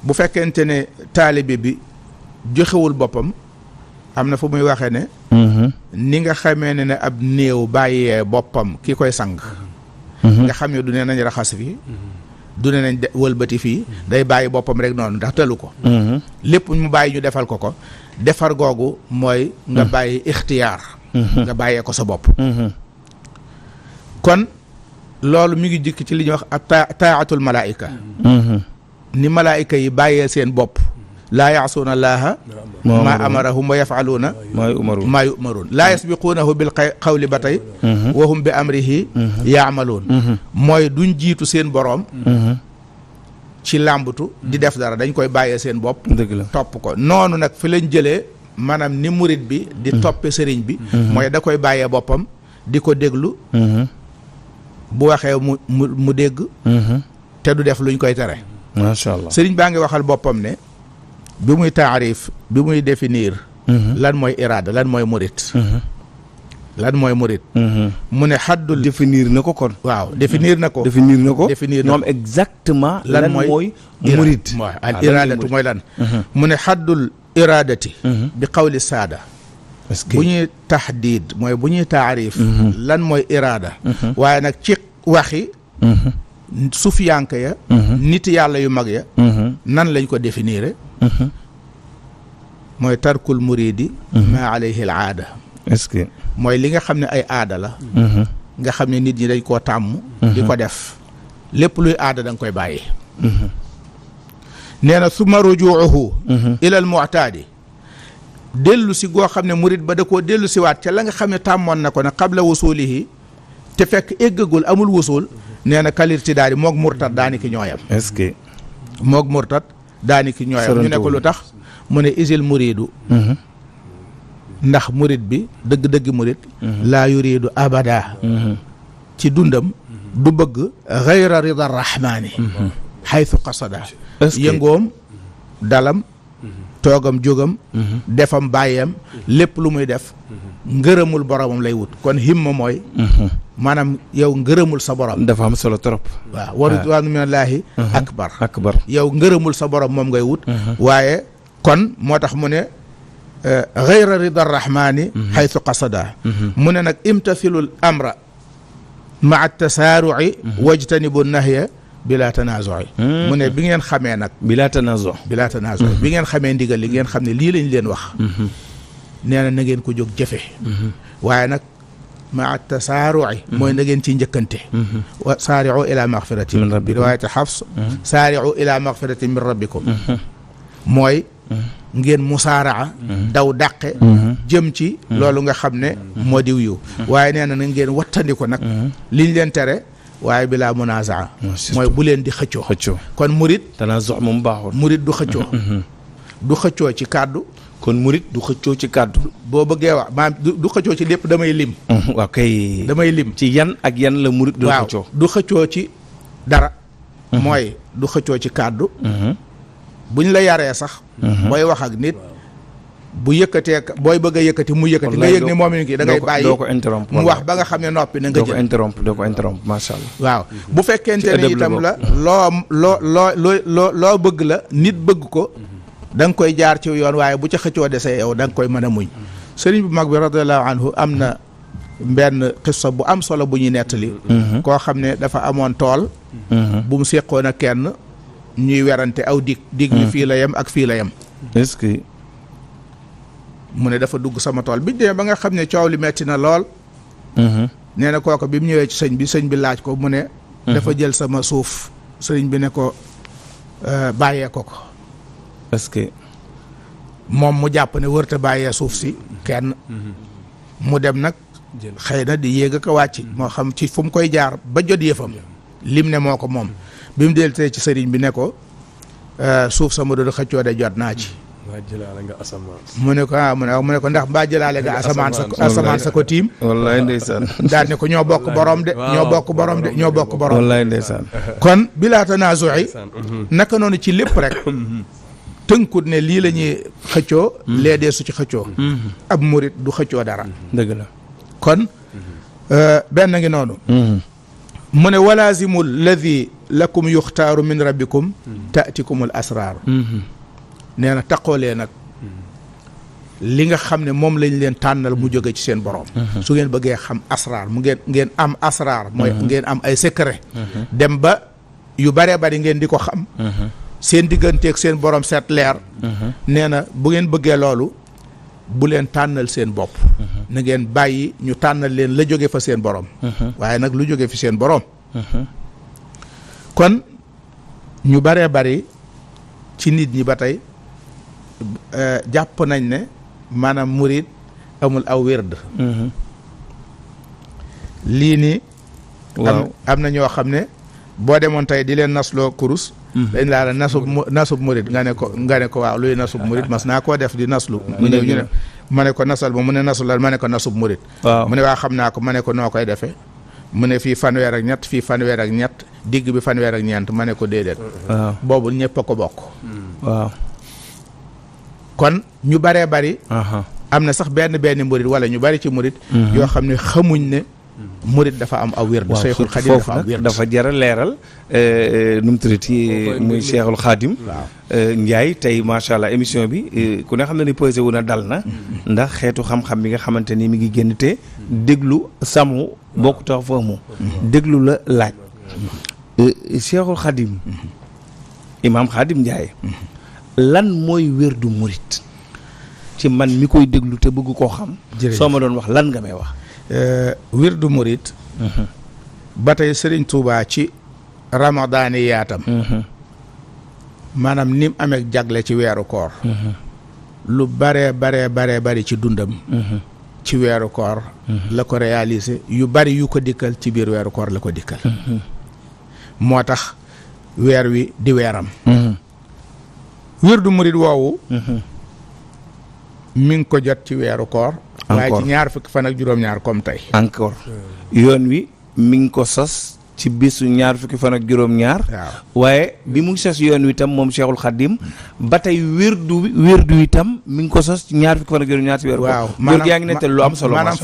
bu fekkente ne taalibe bi joxewul boppam am na fu muy waxee ne ni nga xamee ne ab néew bàyyee boppam ki koy sang nga xam ne du ne nañ raxas fii du ne nañ wëlbati fii day bàyyi boppam rek noonu ndax tëlu ko lépp mu bàyyi ñu defal ko defar googu mooy nga bàyyi ixtiyaar nga bàyyee ko sa bopp kon loolu mi ngi jikk ci li ñuy wax ak taatul malaayika ni malaayika yi bàyyee seen bopp laa yaasuuna allaaha maa amarahum wa yafaluuna maa yumaruun laa yasbiquunahu bil qawli ba tey wa hum bi amrihi yaamaluun mooy duñ jiitu seen boroom ci làmbatu di def dara dañ koy bàyyee seen bopp topp ko noonu nag fi lañ jëlee maanaam ni murit bi di toppe sëriñ bi mooy da koy bàyyee boppam di ko déglu bu waxee mu dégg te du def luñ koy tere macha allah sëriñ baa ngi waxal boppam ne bi muy taarif bi muy définir lan mooy iraada lan mooy murit lan mooy murit mu ne xaddul définir na ko kon waaw définir na ko ñoom exactement lan mooy murit al iraadatu mooy lan mu ne xaddul iraadati bi qawli saada bu ñuy taxdiid mooy bu ñuy taarif lan mooy iraada waaye nag ci waxi sufiyanke ya nit yàlla yu mag ya nan lañ ko définir mooy tarkul muridi ma alayhi al aada est-ce que mooy li nga xam ne ay aada la nga xam ne nit ñi dañ koo tàmm di ko def lépp luy aada da nga koy bàyyi nee na summa rujuuhu ilal mu'taadi dellu si goo xam ne murit ba da koo dellu si waat ca la nga xam ne tàmmoon na ko nag qabla wusulihi te fekk éggagul amul wusul nee na kalirti daal di moog murtat daani ki ñooyam. est-ce que. moog murtat daani ki ñooyam ñu ne ko lu tax mu ne isil muridu ndax murit bi dëgg-dëgg murit laa yuridu abada ci dundam du bëgg gayra rida rahmaani xaytu qasada yëngoom dalam toogam jógam defam bàyyam lépp lu muy def ngërëmul boromam lay wut kon himma mooy maanaam yow ngërëmul sa borom dafa am solo trop. waaw wa ridwaanu minallaahi akbar yow ngërëmul sa borom moom ngay wut waaye kon moo tax mu ne gayra rida rahmaani xaytu qasada mu ne nag imtathilul amra maa tasaaruci wajtanibu nahya bila tanaazuci mu ne bi ngeen xamee nag bila tanaazu bi ngeen xamee ndigal li ngeen xam ne lii lañ leen wax nee na ngeen ko jóg jëfe waaye nag maa tasaaruci mooy na ngeen ci njëkkante wa saaricu ila magfirati min rabbi riwaayati Xafs saaricu ila magfirati min rabbikum mooy ngeen musaaraa daw dàqe jëm ci loolu nga xam ne moo diw yiw waaye nee na ngeen wattandiko nag liñ leen tere waaye bilaa munazaa mooy bu leen di xëccoo kon murit tanaazu moom baaxul murit du xëccoo du xëccoo ci kàddu kon murit du xëccoo ci kàddu boo bëggee wax maanaam du xëccoo ci lépp damay lim waaw kay damay lim ci yan ak yan la murit du xëccoo du xëccoo ci dara mooy du xëccoo ci kàddu buñ la yaree sax booy wax ak nit bu yëkkatee booy bëgg a yëkkati mu yëkkati nga yëg ne moom it da ngay bàyyi doo ko interrompre mu wax ba nga xam ne noppi na nga jël doo ko interrompre macha allah waaw bu fekkente ne itam la loo bëgg la nit bëgg ko da nga koy jaar ci yoon waaye bu ca xëccoo desee yow da nga koy mën a muñ sëriñ bu mag bi radiallahu anhu am na benn xissa bu am solo bu ñuy nettali koo xam ne dafa amoon tool bu mu séqoon ak kenn ñuy werante aw dig bi fii la yem ak fii la yem est-ce que mu ne dafa dugg sama tool bi demee ba nga xam ne coow li metti na lool nee na kooku bi mu ñëwee ci sëñ bi laaj ko mu ne dafa jël sama suuf sëriñ bi ne ko bàyyee ko est-ce que moom mu jàpp ne wërta bàyyee suuf si kenn mu dem nag xëy na di yéeg a ko wàcc moo xam ci fu mu koy jaar ba jot yëfam lim ne moo ko moom bi mu deltee ci sëriñ bi ne ko suuf sama doon xëccoo de jot naa ci mu ne ko mu ne ko ndax mbaa jëlaale nga asamaan sa ko tiim wallaay ndeysaan daal ne ko ñoo bokk borom de ñoo bokk borom wallaay ndeysaan kon bilaa tanaazu'i naka noonu ci lépp rek tënkut ne lii la ñuy xëccoo lee dee su ci xëccoo ab murit du xëccoo dara dëgg la kon benn ngi noonu mu ne walaazimu alladi lakum yuxtaaru min rabbikum taatikumul asraar nee na taqoolee nag li nga xam ne moom lañ leen tànnal mu jóge ci seen borom su ngeen bëggee xam asraar mu ngeen am asraar mooy ngeen am ay secret dem ba yu baree bari ngeen di ko xam seen digganteeg seen borom seet leer nee na bu ngeen bëggee loolu bu leen tànnal seen bopp na ngeen bàyyi ñu tànnal leen la jóge fa seen borom waaye nag lu jóge fi seen borom kon ñu baree bari ci nit ñi ba tey jàpp nañ ne maanaam murid amul aw wird lii nii am na ñoo xam ne boo demoon tey di leen nasloo kurus dañ laa la nasub murid nga ne ko waaw luy nasub murid mas naa koo def di naslu mu ñëw ñu ne ma ne ko nasal ma mu ne nasul la ma ne ko nasub murid mu ne waa xam naa ko ma ne ko noo koy defee mu ne fii fanweer ak ñett fii fanweer ak ñett digg bi fanweer ak ñeent ma ne ko déedéet boobu ñëpp a ko bokk waaw kon ñu baree bari am na sax benn murid wala ñu bari ci murid yoo xam ne xamuñ ne murid dafa am aw wird Cheikhul Khadim dafa am wird dafa jar a leeral nu mu tuddati muy Cheikhul Khadim Ndiaye tey macha allah émission bi ku ne xam ne ni posé wu na dal na ndax xeetu xam-xam bi nga xamante ni mi ngi génn te déglu samu bokku tax foofu déglu la laaj Cheikhul Khadim Imam Khadim Ndiaye lan mooy wérdu murid ci man mi koy déglu te bëgg koo xam soo ma doon wax lan nga may wax wirdu murid ba tey Sëriñ Tuubaa ci ramadaani yaatam maanaam nim amee jagle ci weeru koor lu baree bari ci dundam ci weeru koor la ko réalisé yu bari yu ko dikkal ci biir weeru koor la ko dikkal moo tax weer wi di weeram wirdu murid woowu mi ngi ko jot ci weeru koor waaye ci ñaar fukki fan ak juróom-ñaar comme tey encore yoon wi mi ngi ko sos ci bisu ñaar fukki fan ak juróom-ñaar waaye bi mu sos yoon wi tam moom Cheikhul Khadim ba tey wirdu itam mi ngi ko sos ci ñaar fukki fan ak juróom-ñaar ci weeru koor waaw góor yaa ngi nettal lu am solo maanaam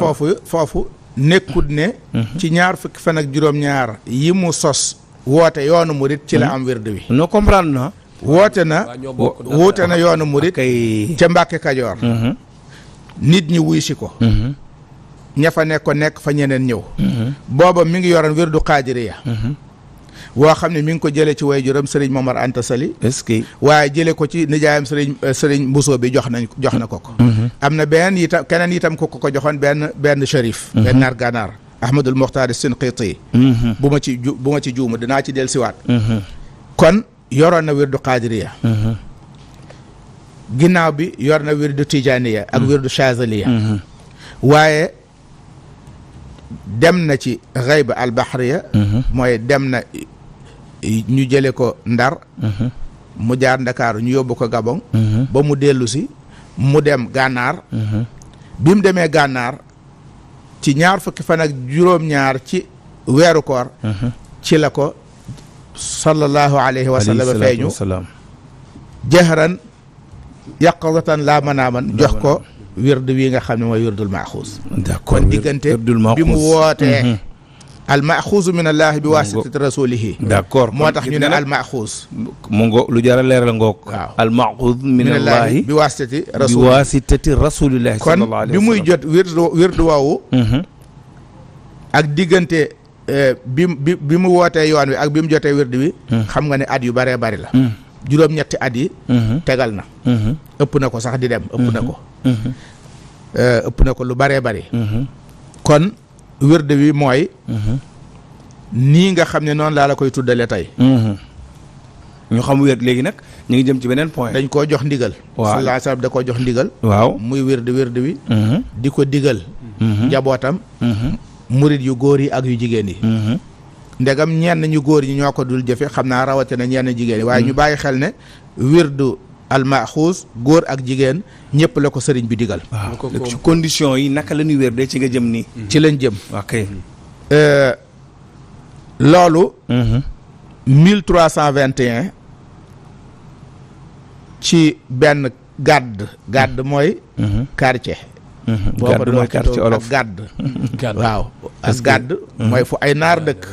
foofu nekkut ne ci ñaar fukki fan ak juróom-ñaar yi mu sos woote yoonu murid ci la am wirdu wi non comprendre na woote na yoonu murid ca Mbàkke Kajoor nit ñi wuy si ko ña fa nekk fa ñeneen ñëw booba mi ngi yoroon wirdu Qaadiriya woo xam ne mi ngi ko jële ci waajuram Sëriñ Momar Anta Sali est-ce que waaye jële ko ci nijaayam Sëriñ Mbusoo bi jox na ko am na benn itam keneen itam ko joxoon benn shérif benn naar gànnaar Ahmadul Muxtaar Sinqiiti bu ma ci juuma dinaa ci del siwaat kon yoroon na wirdu Qaadiriya ginnaaw bi yor na wirdu Tijaaniya ak wirdu Chazaliya waaye dem na ci xayba albahriya mooy dem na ñu jële ko Ndar mu jaar Ndakaaru ñu yóbbu ko Gabon ba mu dellu si mu dem Gànnaar bi mu demee Gànnaar ci ñaar fukki fan ak juróom-ñaar ci weeru koor ci la ko sallallahu alayhi wa sallam feeñu jahran yaqazatan laa manaaman jox ko wird wi nga xam ne mooy wirdul maaxuus d'accord kon diggante bi mu wootee al maaxuusu min allahi bi waasitati rasulihi d'accord moo tax ñu ne al maaxuus mu ngo lu jar a leeral ngoog waaw al maaxuus min allahi bi waasitati rasulillahi kon bi muy jot wirdu woowu ak diggante bi mu wootee yoon wi ak bi mu jotee wirdu wi xam nga ne at yu bëree bëri la juróom-ñetti at yi tegal na ëpp na ko sax di dem ëpp na ko lu bëree bëri kon wirdu wi mooy nii nga xam ne noonu laa la koy tuddale tey ñu xam wér léegi nag ñu ngi jëm ci beneen point dañ koo jox ndigal sallallahu alayhi wa sallam da koo jox ndigal waaw muy wirdu wi di ko digal njabootam murit yu góor yi ak yu jigéen yi ndegam ñenn ñu góor ñi ñoo ko dul jëfe xam naa rawatina ñenn jigéen yi waaye ñu bàyyi xel ne wirdu almaxuus góor ak jigéen ñëpp la ko sëriñ bi digal waaw ci condition yi naka la ñuy wér de ci nga jëm nii ci lañ jëm ok loolu 1321 ci benn gàdd mooy quartier gàdd mooy quartier olof gàdd waaw ak gàdd mooy fu ay naar dëkk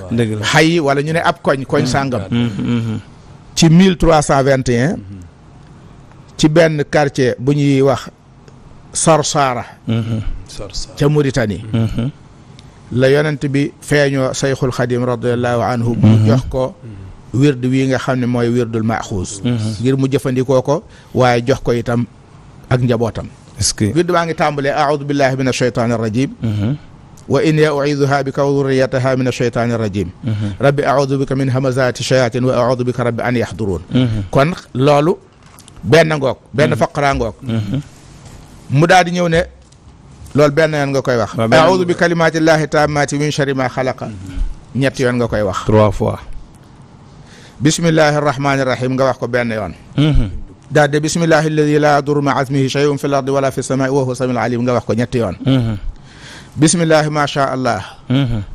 xay wala ñu ne ab koñ sàngam ci 1321 ci benn quartier bu ñuy wax Sarsara ca Mauritanie la yonent bi feeñoo Sayxul Xadim radiallahu anhu mu jox ko wird wi nga xam ne mooy wirdul maaxuus ngir mu jëfandikoo ko waaye jox ko itam ak njabootam est-ce que wird baa ngi tàmbalee aoudu billahi min ashaytani arrajim wa inni u'iiduha bika wa dhurriyataha min ashaytani arrajim rabbi aoudu bika min hamazati shayatin wa aoudu bika rabbi an yahdurun kon loolu benn ngoog benn faqara ngoog mu daal di ñëw ne loolu benn yoon nga koy wax aoudu bi kalimatillahi tammati min sharri ma xalaqa ñetti yoon nga koy wax 3 fois bismillahi arrahmani irrahim nga wax ko benn yoon daal de bismillahi alladi la yadur ma asmihi shay'un fi l ardi wala fi samai wa huwa samiul alim nga wax ko ñetti yoon bismillahi ma sha allah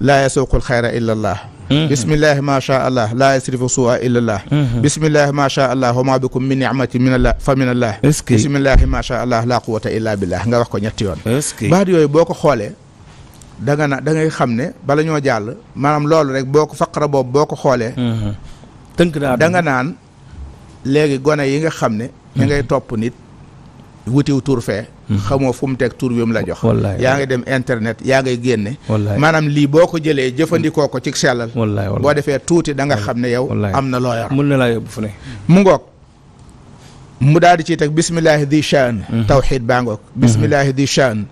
la yasuqu alxayra illa allah bismillahi ma sha allah la yasrifu su'a illa allah bismillahi ma sha allah wa ma bikum min ni'matin min allah fa min allah bismillahi ma sha allah la quwwata illa billah nga wax ko ñetti yoon baat yooyu boo ko xoolee da ngay xam ne bala ñoo jàll maanaam loolu rek boo ko faqara boobu boo ko xoolee tënk naa da nga naan léegi gone yi nga xam ne ñu ngay topp nit wutiw tur fee xamoo fu mu teg tur bi mu la jox yaa ngi dem internet yaa ngay génne maanaam lii boo ko jëlee jëfandikoo ko ci sellal boo defee tuuti da nga xam ne yow am na loo yor mën na laa yóbbu fu ne mu ngoog mu daal di ciy teg bismillahi di shaan tawxid baa ngoog bismillahi di shaan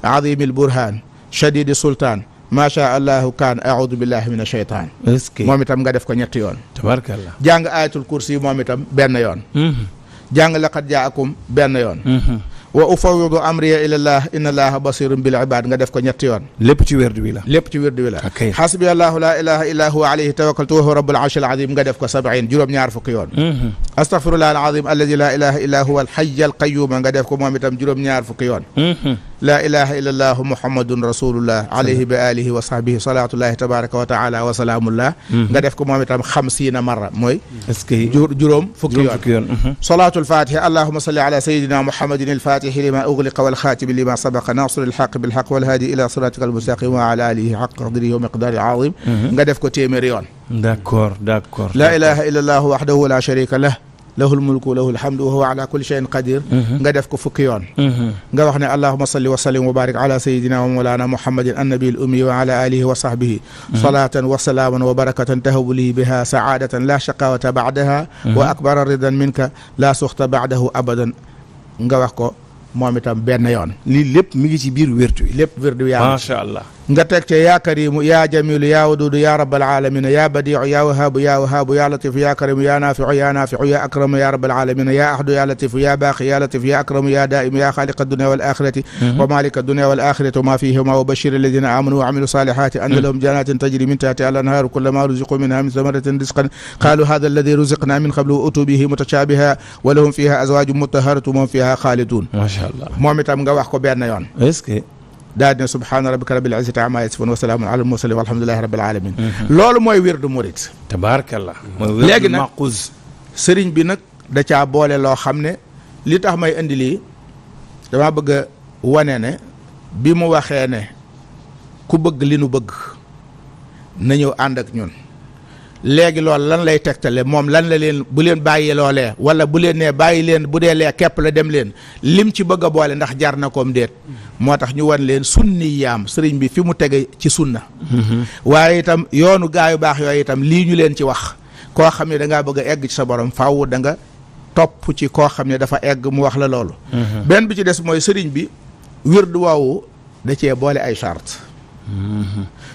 azimil burhan shadidi sultaan macha allahu kaan audu billahi min asheytaan est-ce que moom itam nga def ko ñetti yoon tabarkallah jàng ayatul kursi moom itam benn yoon jàng laqad jaakum benn yoon wa ufawidu amriya ilallah inna allaha basirun bil ibad nga def ko ñetti yoon lépp ci werdu wi la lépp ci wirdu wi la ok xasbi allahu la ilaha illa huwa alayhi tawakkaltu wa huwa rabbul arshil azim nga def ko 70 juróom-ñaar fukki yoon astaghfirullah al azim alladi la ilaha illa huwa al hayy al qayyum nga def ko moom itam juróom-ñaar fukki yoon la ilaha illa allah muhammadun rasulullah alayhi bi alihi wa sahbihi salatullahi tabaraka wa taala wa salaamullah nga def ko moom itam 50 marra mooy est-ce que juróom fukki yoon yoon salatul fatiha allahumma salli ala sayidina muhammadin al fatih lima ughliqa wal khatim lima sabaqa nasir al haqq bil haqq wal hadi ila siratika al mustaqim wa ala alihi haqq qadrihi wa miqdari al azim nga def ko téeméeri yoon d'accord la ilaha illa allah wahdahu la sharika lah lahul mulku lahul hamdu wa huwa ala kulli shay'in qadir nga def ko fukki yoon nga wax ne allahumma salli wa sallim wa barik ala sayidina wa mawlana muhammadin annabi al ummi wa ala alihi wa sahbihi salatan wa salaman wa barakatan tahabu li biha sa'adatan la shaqawata ba'daha wa akbara ridan minka la sukhta ba'dahu abadan nga wax ko moom itam benn yoon lii lépp mi ngi ci biir werdu wi lépp wirdu yaa macha allah nga teg ca yaa karimu yaa jamilu yaa wadudu yaa rabbal alamina yaa badiu yaa wahabu yaa latifu yaa karimu yaa nafiu yaa akramu yaa rabbal alamina yaa ahdu yaa latifu yaa baaqi yaa latifu yaa akramu yaa daimu yaa xaaliqa dunia wal axirati wa malika dunia wal axirati wa ma fihima wa bashir alladina amanu wa amilu salihati anna lahum jannatin tajri min tahtiha al anharu kullama ruziqu minha min thamaratin rizqan qalu hadha alladhi ruziqna min qablu wa utu bihi mutashabiha wa lahum fiha azwajun mutahharatun wa hum fiha khalidun macha allah moom itam nga wax ko benn yoon est-ce que daal dina subhaana rabbika rabbil izzati amma yasifun wa salaamun ala al mursalin walhamdulillahi rabbil alamin loolu mooy wirdu murid tabaarakallah léegi nag maquz sëriñ bi nag da caa boole loo xam ne li tax may indi lii dama bëgg a wane ne bi mu waxee ne ku bëgg li nu bëgg na ñëw ànd ak ñun léegi loolu lan lay tegtale moom lan la leen bu leen bàyyi loolee wala bu leen nee bàyyi leen bu dee lee képp la dem leen lim ci bëgg a boole ndax jar na koom déet moo tax ñu wan leen sunniyaam sëriñ bi fi mu tege ci sunna waaye itam yoonu gaayu baax yooyu itam lii ñu leen ci wax koo xam ne dangaa bëgg a egg ci sa borom faaw da nga topp ci koo xam ne dafa egg mu wax la loolu benn bi ci des mooy sëriñ bi wirdu woowu da cee boole ay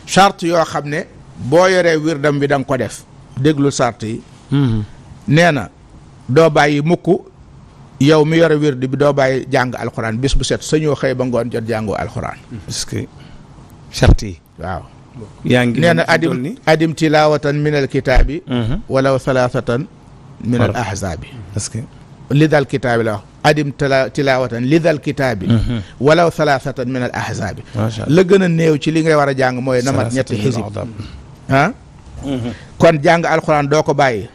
charte yoo xam ne boo yoree wirdam bi da nga ko def déglu sart yi nee na doo bàyyi mukk yow mi yore wird bi doo bàyyi jàng alxuraan bis bu set sañoo xëy ba ngoon jot jàngoo alxuraan est-ce que charte yi waaw yaa ngi nee na adim tilawatan min al kitaabi walaw thalathatan min al ahzaabi est-ce que li dal kitaabi la wax adim tilawatan li dal kitaabi walaw thalathatan min al ahzaabi la gën a néew ci li ngay war a jàng mooy na mat ñetti xisib ah kon jàng alxuraan doo ko bàyyi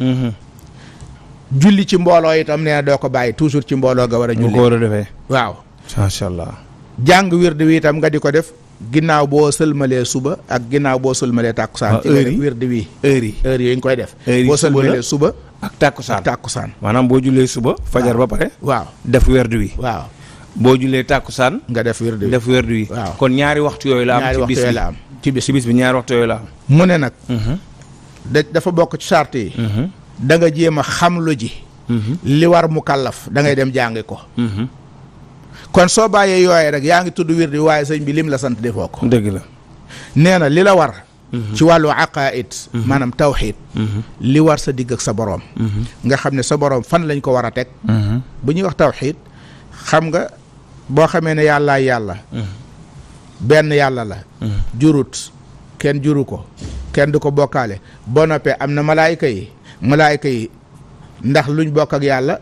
julli ci mbooloo itam nee na doo ko bàyyi toujours ci mbooloo nga war a julli ko war a defee waaw macha allah jàng wird wi itam nga di ko def ginnaaw boo sëlmalee suba ak ginnaaw boo sëlmalee tàkkusaan ci nga def wird wi heure yi nga koy def boo sëlmalee suba ak tàkkusaan maanaam boo jullee suba fajar ba pare waaw def wird wi waaw boo jullee tàkkusaan nga def wird wi def wird wi waaw kon ñaari waxtu yooyu la am ci bis bi ñaari waxtu yooyu la am mu ne nag dafa bokk ci charte yi da nga jéem a xamlu ji li war mu kàllaf da ngay dem jàngi ko kon soo bàyyee yooyee rek yaa ngi tudd wird bi waaye sëñ bi lim la sant defoo ko dëgg la nee na li la war ci wàllu aqaid maanaam tawxiid li war sa digg ak sa boroom nga xam ne sa boroom fan lañ ko war a teg bu ñuy wax tawxiid xam nga boo xamee ne yàllaay yàlla benn yàlla la jurut kenn juru ko kenn du ko bokkaale boo noppee am na malaayika yi ndax luñ bokk ak yàlla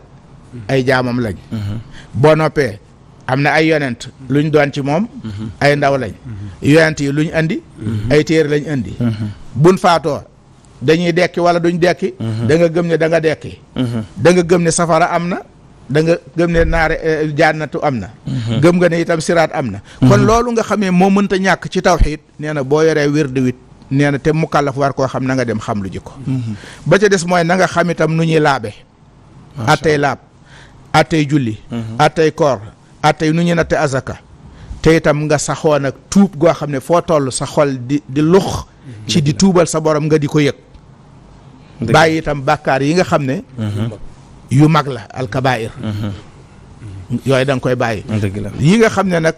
ay jaamam lañ boo noppee am na ay yonent luñ doon ci moom ay ndaw lañ yonent yi luñ andi ay téere lañ andi buñ faatoo dañuy dekki wala duñ dekki da nga gëm ne da nga dekki da nga gëm ne safara am na da nga gëm ne naare jannatu am na gëm nga ne itam siraat am na kon loolu nga xamee moo mënta ñàkk ci tawxiid nee na boo yoree wird wit nee na te mukallaf war koo xam na nga dem xam lu ji ko ba ca des mooy na nga xam itam nu ñuy laabe attey laab attey julli attey koor attey nu ñuy natte azaka te itam nga saxoo nag tuub goo xam ne foo toll sa xol di lux ci di tuubal sa borom nga di ko yëg bàyyi itam bàkkaar yi nga xam ne yu mag la alkabair yooyu da nga koy bàyyi yi nga xam ne nag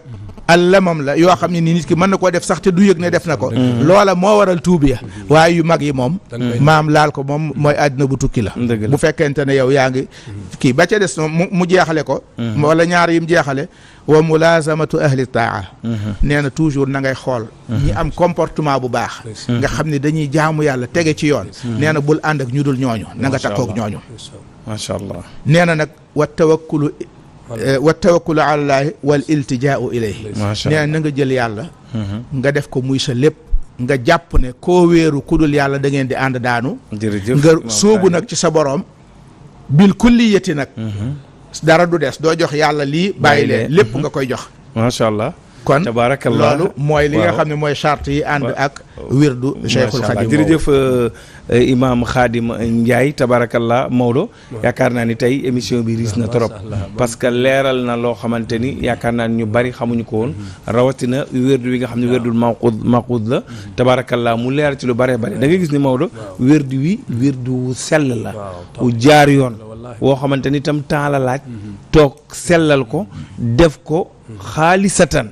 lemam la yoo xam ne ni nit ki mën na koo def sax te du yëg ne def na ko loola moo waral tuub ya waaye yu mag yi moom maam laal ko moom mooy àddina bu tukki la bu fekkente ne yow yaa ngi kii ba ca des mu jeexale ko wala ñaar yi mu jeexale wa mulazamatu ahli taa nee na toujours na ngay xool ñi am comportement bu baax nga xam ne dañuy jaamu yàlla tege ci yoon nee na bul ànd ak ñu dul ñooñu na nga takkoog ñooñu macha allah nee na nag wa tawakkulu ala llaahi wal iltijaau ilayhi nee na na nga jël yàlla nga def ko muy sa lépp nga jàpp ne koo wéeru ku dul yàlla da ngeen di ànd daanu nga sóobu nag ci sa boroom bil kulliyati nag dara du des doo jox yàlla lii bàyyi leen lépp nga koy jox macha allah kon tabarakallah loolu mooy li nga xam ne mooy charte yi ànd ak wirdu Cheikhul Khadim jërëjëf Imam Khadim Ndiaye tabarakallah Maodo yaakaar naa ni tey émission bi riis na trop parce que leeral na loo xamante ni yaakaar naa ni ñu bari xamuñu ko woon rawatina wirdu wi nga xam ne wirdul maqud la tabarakallah mu leeral ci lu bëree bëri da nga gis ni Maodo wirdu wi wirdu sell la u jaar yoon woo xamante ni itam temps la laaj toog sellal ko def ko xaalisatan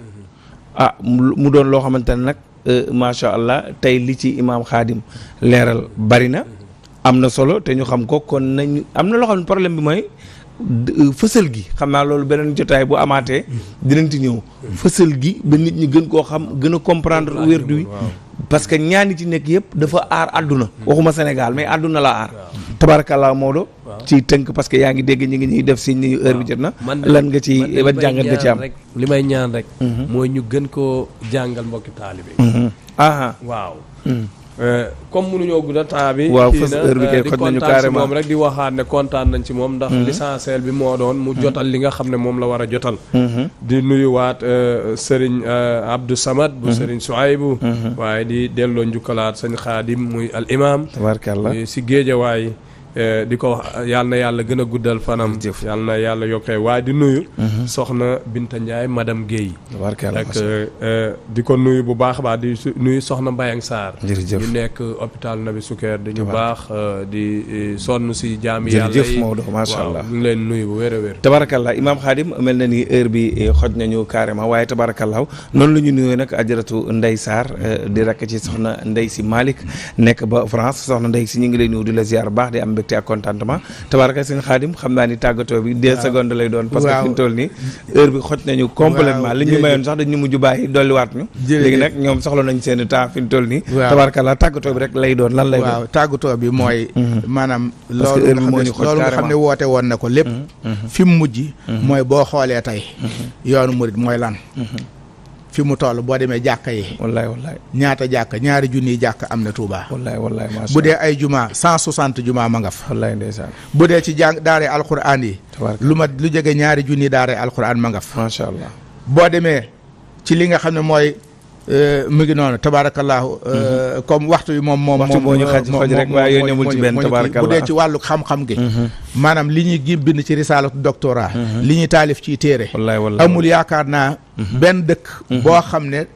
mu doon loo xamante ne nag macha allah tey li ci imaam Khadim leeral bari na am na solo te ñu xam ko kon nañ am na loo xam ne problème bi mooy fësal gi xam naa loolu beneen jotaay bu amaatee dinañ ci ñëw fësal gi ba nit ñi gën koo xam gën a comprendre wérdu wi parce que ñaani ci nekk yëpp dafa aar àdduna waxuma Sénégal mais àdduna la aar tabarakallah Maodo ci tënk parce que yaa ngi dégg ñi ngi ñuy def si ni heure bi jot na lan nga ci ban jàngat nga ci am li may ñaan rek mooy ñu gën koo jàngal mbokki taalibe waaw comme mënuñoo gudda temps bi waaw fas heure bi kay xoj nañu carrément moom rek di waxaat ne kontaan nañ ci moom ndax l'essentiel bi moo doon mu jotal li nga xam ne moom la war a jotal di nuyuwaat Serigne Abdou Samad bu Serigne Souaïbou waaye di delloo njukkalaat sëñ Khadim muy al imam tabaarkalla si géejawaay di ko wax yàlla na yàlla gën a guddal fanam yàlla na yàlla yokkee waaye di nuyu soxna Binta Ndiaye madame Guèye ak di ko nuyu bu baax a baax di nuyu soxna Mbayang Sarr ñu nekk hôpital Nabi Souker dañu baax di sonn si jaami yàlla jërëjëf Maodo macha allah ñu ngi leen nuyu bu wér a wér tabarakallah Imam Khadim mel na ni heure bi xoj nañu carrément waaye tabarakallah noonu la ñu nuyoo nag ajaratu Ndey Sarr di rakk ci soxna Ndey si Malick nekk ba France soxna Ndey si ñu ngi lay nuyu di la ziar baax di am mbégte ak contentement tabaraka sëñ Khadim xam naa ni tàggatoo bi 2 secondes lay doon parce que fi ñu toll nii heure bi xoj nañu complètement li ñu mayoon sax dañu mujj bàyyi dolliwaat ñu léegi nag ñoom soxla nañ seen temps fi ñu toll nii tabarakalla tàggatoo bi rek lay doon lan lay doon waaw tàggatoo bi mooy maanaam loolu nga xam ne woote woon na ko lépp fi mu mujj mooy boo xoolee tey yoonu murid mooy lan fi mu toll boo demee jàkka yi wallaay ñaata jàkka ñaari junniy jàkka am na Touba wallaay macha bu dee ay juma 160 juma ma nga fa wallaay ndeysaan bu dee ci jàng daare alquran yi lu jege ñaari junniy daare alquran ma nga fa macha allah boo demee ci li nga xam ne mooy mu ngi noonu tabaarakallaahu comme waxtu bi moom waxtu boo ñu xoj rek waaye yooyu ñëwul ci benn tabaarakallaahu bu dee ci wàllu xam-xam gi maanaam li ñuy bind ci risalatu doctorat li ñuy taalif ci téere amul yaakaar naa benn dëkk boo xam ne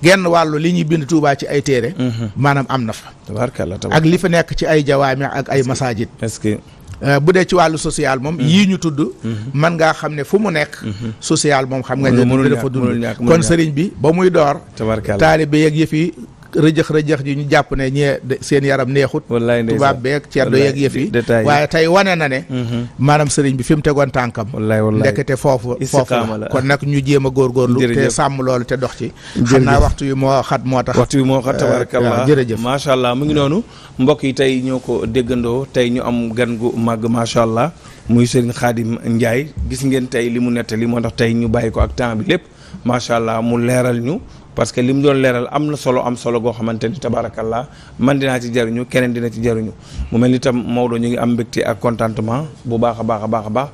genn wàllu li ñuy bind Tuubaa ci ay téere maanaam am na fa tabaarakallaahu ak li fa nekk ci ay jawaami ak ay masajid est-ce que bu dee ci wàllu social moom yii ñu tudd man ngaa xam ne fu mu nekk social moom xam nga ne dafa dund kon sëriñ bi ba muy door taalibe yeeg yëf yi rëjëx ji ñu jàpp ne ñee seen yaram neexut tubaab beeg ceddo yeeg yëf yi waaye tey wane na ne maanaam sëriñ bi fi mu tegoon tànkam ndekete foofu la kon nag ñu jéem a góorgóorlu te sàmm loolu te dox ci xam naa waxtu wi moo xat moo tax tabarakallah jërëjëf macha allah mu ngi noonu mbokk yi tey ñoo ko déggandoo tey ñu am gan gu màgg macha allah muy Serigne Khadim Ndiaye gis ngeen tey li mu nettali moo tax tey ñu bàyyi ko ak temps bi lépp macha allah mu leeral ñu parce que li mu doon leeral am na solo goo xamante ni tabarakallah man dinaa ci jariñu keneen dina ci jariñu mu mel ni tam Maodo ñu ngi am mbégte ak contentement bu baax a baax